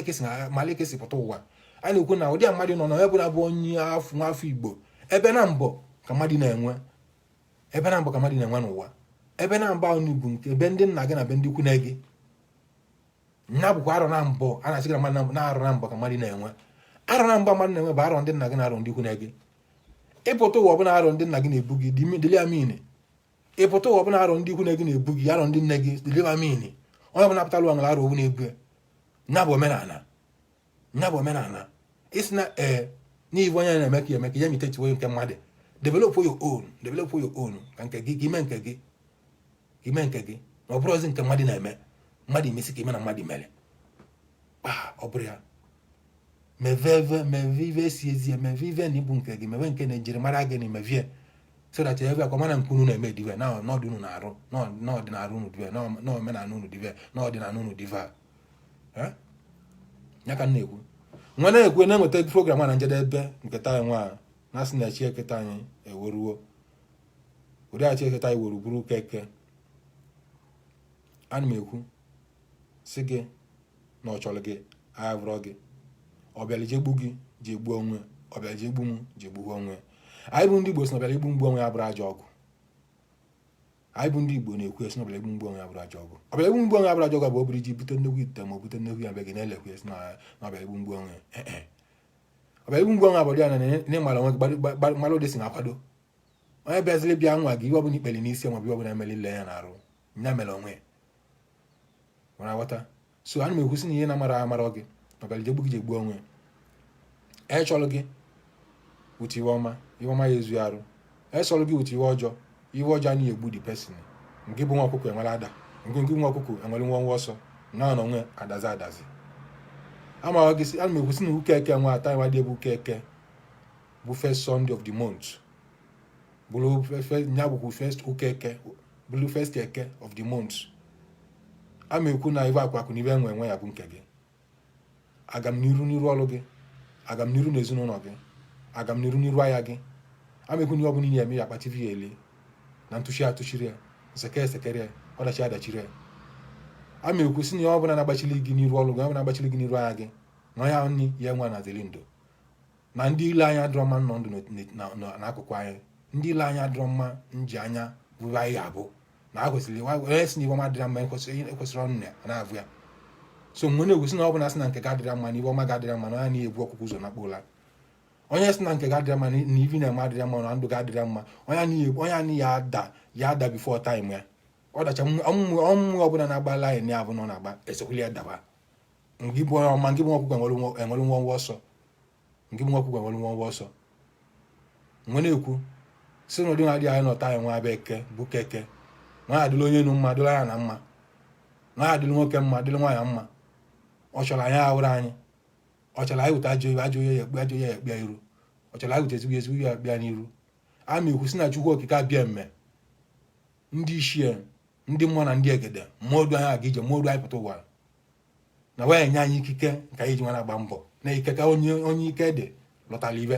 eke si pụta ụwa. A na-ekwu na ụdị a mmadụ nọ na ebe na-abụ onye afọ nwafọ Igbo, ebe na mbọ ka mmadụ na-enwe, ebe na mbọ ka mmadụ na-enwe n'ụwa, ebe na mbọ ahụ bụ nke ebe ndị nna gị na be ndị ikwu na gị nya bụkwa arọ na mbọ. A na-asị gị na mmadụ na-arọ na mbọ ka mmadụ na-enwe. Arọ na mbọ mmadụ na-enwe bụ arọ ndị nna gị na arọ ndị ikwu na gị. Ịpụta ụwa ọbụla, arọ ndị nna gị na-ebu gị dịlị amini. Ịpụta ụwa ọbụla, arọ ndị ikwu na gị na-ebu gị, arọ ndị nne gị dịlị amini. Onye ọbụla pụtara ụwa nwere arọ owu na-ebu ya. Nya bụ omenala, nya bụ omenala. Isi na ee n'ivu onye na-eme ka eme ka ya mitetiwe nke mmadụ. Develop your own, develop your own, ka nke gị, ka ime nke gị, ka ime nke gị, na ọ bụrụ ozi nke mmadụ na-eme mmadụ imesi ka ime na mmadụ mere kpaa. Ọ bụrụ ya meveve meve ive si ezi meve ive na ibu nke gị, meve nke na-ejiri mara gị na imevie, so that ebe akwa mana nke unu na-eme dive na n'ọdị unu na-arụ n'ọdịnala unu dive, n'omenala unu dive, n'ọdịnala unu dive. Ya ka m na-ekwu nwa na-ekwu na-enweta program a na njedebe nke taa nwa na sị na chi eketa anyị eweruo ụdị achị eketa anyị were bụrụ keke. Ana m ekwu sị gị na ọ chọrọ gị aghavụrọ gị, ọ bịara je gbu gị ji egbu onwe, ọ bịara je egbu m ji egbu onwe. Anyị bụ ndị Igbo sị na ọ bịara egbu mgbu onwe ya bụrụ ajọ ọgụ. Anyị bụ ndị Igbo na-ekwu esi na ọ bịara egbu mgbu onwe ya bụrụ ajọ ọgụ. Ọ bịara egbu mgbu onwe ya bụrụ ajọ ọgụ bụ ọ bụrụ iji bute nnukwu ite ma ọ bute nnukwu ya bịa gị na-elekwu esi na ọ bịara egbu mgbu onwe ya. Ọ bịara egbu mgbu onwe ya bụ ya na n'ịmara onwe gị mara ụdị si na-akwado onye bịaziri bịa nwa gị. Iwe ọbụla ikpeli n'isi ma ọ bụ iwe ọbụla emeli ile ya na-arụ nya mere onwe ya nwere aghọta. So ana m ekwusi na ihe na-amara amara gị ọ bịara jegbu gị ji egbu onwe ya. Echọrọ gị wute iwe ọma, iwe ọma ya ezu arụ. Echọrọ gị wute iwe ọjọọ, iwe ọjọọ anaghị egbu the person. Nke bụ nwa ọkụkọ enwere ada nke nwa ọkụkọ enwere nwa nwa ọsọ na na onwe adazi adazi ama gị si. Ana m ekwusi na uke eke nwa ata nwa dị ebe uke eke bụ first Sunday of the month, bụrụ nya bụkwa first uke eke, bụrụ first eke of the month. Ama ekwu na ibe akwa akụ na ibe enwe enwe ya bụ nke gị. Aga m n'iru n'iru ọrụ gị, aga m n'iru n'ezinụlọ gị, aga m n'iru n'iru ahịa gị. Ama ekwu na ihe ọbụla ị na-eme ya akpata ya eli na ntụchi atụchiri ya, nsekere esekere ya, ọdachi adachiri ya. Ama ekwu si na ihe ọbụla na-agbachili gị n'iru ọrụ gị, ọbụla na-agbachili gị n'iru ahịa gị, na onye ahụ nni ya enwe na zeli ndo na ndị ile anya adịrọ mma nọ ndụ n'akụkụ anyị. Ndị ile anya adịrọ mma nji anya bụrụ anyị abụ na a kwesịrị onye si na ibe ọma adịrọ mma ekwesịrị ọnụ na na-avụ ya. So mgbe na-ekwesị na ọ bụla sị na nke ga-adịrọ mma na ibe ọma ga-adịrọ mma, na onye na-ebu ọkụkọ ụzọ na kpụla. Onye sị na nke ga-adịrọ mma na ivi na-eme adịrọ mma na ndụ ga-adịrọ mma, onye anaghị ya ada ya ada before time ya. Ọ dacha ọmụmụ ọbụla na-agba line ya bụ na ọ na-agba esokwuli ya daba. Ngị bụ onye ọma, ngị bụ nwa ọkụkọ enwere nwa nwa ọsọ, ngị bụ nwa ọkụkọ enwere nwa nwa ọsọ. Nwe na-ekwu si na ụdị nwa adịghị anyị nọta anyị nwa abịa eke bụ keke na ọ adịla onye nu mma, dịla ya na mma, na ọ adịla nwoke mma, dịla nwaanyị mma. Ọ chọrọ anyị ahụrụ anyị, ọ chọrọ anyị wute ajọ iwe, ajọ ihe ya ekpe, ajọ ihe ya ekpe ya iru. Ọ chọrọ anyị wute ezigbo ezigbo ya ekpe ya n'iru. A ma ekwu si na Chukwu Okike Abịama, ndị ichie, ndị mmụọ na ndị egede, mmụọ du anyị aga ije, mmụọ du anyị pụta ụwa, na wee nye anyị ikike nke anyị ji nwa na-agba mbọ na ike ka onye onye ike dị lụtara ibe,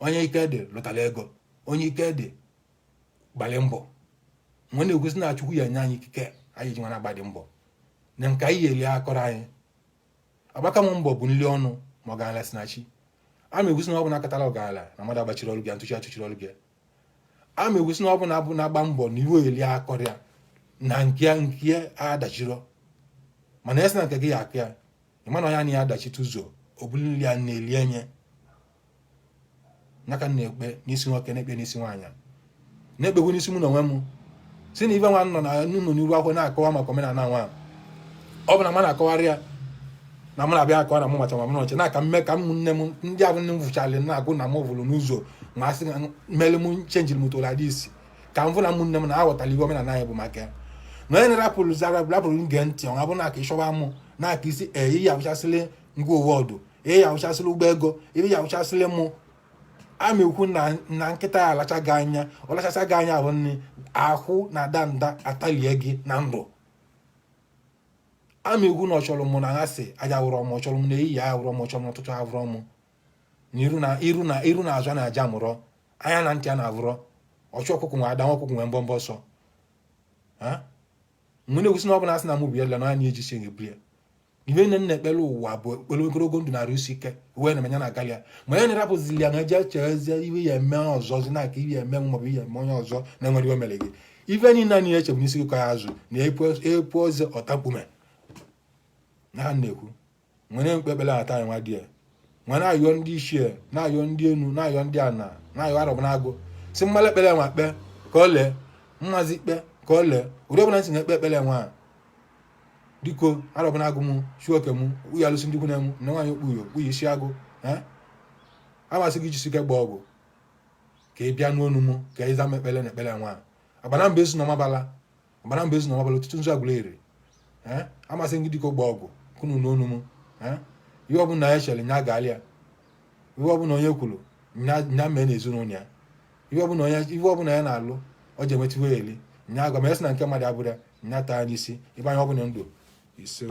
onye ike dị lụtara ego, onye ike dị gbalị mbọ. Nwe na-ekwusi na Chukwu ya nye anyị ikike anyị ji nwa na-agba dị mbọ na nke anyị eli akọrọ anyị. Agbaka m mbọ bụ nli ọnụ ma ọgaranya si na chi. A ma ekwusi na ọ bụ na-akatara ọgaranya na mmadụ agbachiri ọrụ gị, ntụchi achụchiri ọrụ gị. A ma ekwusi na ọ bụ na-abụ na-agba mbọ na iwe eli akọrọ ya na nke ya nke ya adachirọ, mana esi na nke gị ya akụ ya, ịma na onye anya ya adachite ụzọ obulu nri ya na-eli enye ya. Ka m na-ekpe n'isi nwoke, na-ekpe n'isi nwaanyị, na-ekpekwu n'isi mụ na onwe m, si na ibe nwa nọ na nọ n'iru akwụkwọ na-akọwa maka omenala nwa. Ọ bụ na m na-akọwarị ya na mụ na-abịa akọwa na mụ macha ma mụ nọche na-aka mme ka ụmụnne m ndị abụ nne m vụchalị na-agụ na m vụrụ n'ụzọ ma asị mere m chenjiri m tola dị isi ka m vụ na ụmụnne m na-aghọtala ibe omenala anyị bụ maka ya. Na onye na-rapụrụ zara rapụrụ nge ntị ọ bụ na-aka ịchọba mụ na-aka isi eyi ya awụchasịrị ngwa ụwa ọdụ eyi ya awụchasịrị ụgbọ ego eyi ya awụchasịrị mụ. Ama ekwu na nkịta ya alacha gị anya, ọ lachasị gị anya ahụ nne ahụ na danda atalie gị na ndụ. Ama ekwu na ọ chọrọ mụ na asị aja wụrọ m, ọ chọrọ m na ehihie awụrọ m, ọ chọrọ m n'ụtụtụ awụrọ m, na iru na iru na iru na azụ a na-aja mụrọ anya na ntị a na-avụrọ. Ọchụ ọkụkụ nwe ada, nwa ọkụkụ nwe mbọ mbọ ọsọ. Mgbe na-ekwusi na ọ bụla asị na mụ bụ ya na anya eji si ebu ya ibe nne nna ekpere ụwa bụ ekpere ogologo ndụ na arụ isi ike wee na menya na agali ya. Ma ya na-erapụzili ya na eje chezie iwe ya eme ọzọzi na aka iwe ya eme maọbụ ihe eme onye ọzọ na-enwere iwe mere gị. Ife niile anyị echebu n'isi gị ka ya azụ na epu oze ọta mkpume na ha na-ekwu nwere mkpe ekpere ata anyị nwa di ya nwa na-ayọ ndị ichie, na-ayọ ndị enu, na-ayọ ndị ana, na-ayọ arọbụ na-agụ si mmalụ ekpere nwa kpe ka ọ lee mmazi kpe ka ọ lee ụdị ọbụla ntị na-ekpe ekpere nwa diko arọbụ na-agụ m chuoke m uyi alụsị ndị ikwu na-emu na nwaanyị okpuyo okpuyo isi agụ amasị gị jisi ike gba ọgwụ ka ị bịa n'onu m ka ị za m ekpere na ekpere nwa agbana mba ezu na ọmabala agbana mba ezu na ọmabala ọtụtụ nzu agụla ere amasị gị diko gba ọgwụ kunu n'onu m. Ihe ọbụla ya chere nya gaala ya, ihe ọbụla onye kwuru nya mee na ezinụlọ ya, ihe ọbụla onye ihe ọbụla ya na-alụ ọ ji enweta ihe eli nya agwa ma ya sị na nke mmadụ abụrụ ya nya taa n'isi ịbanye ọbụla ndụ ise.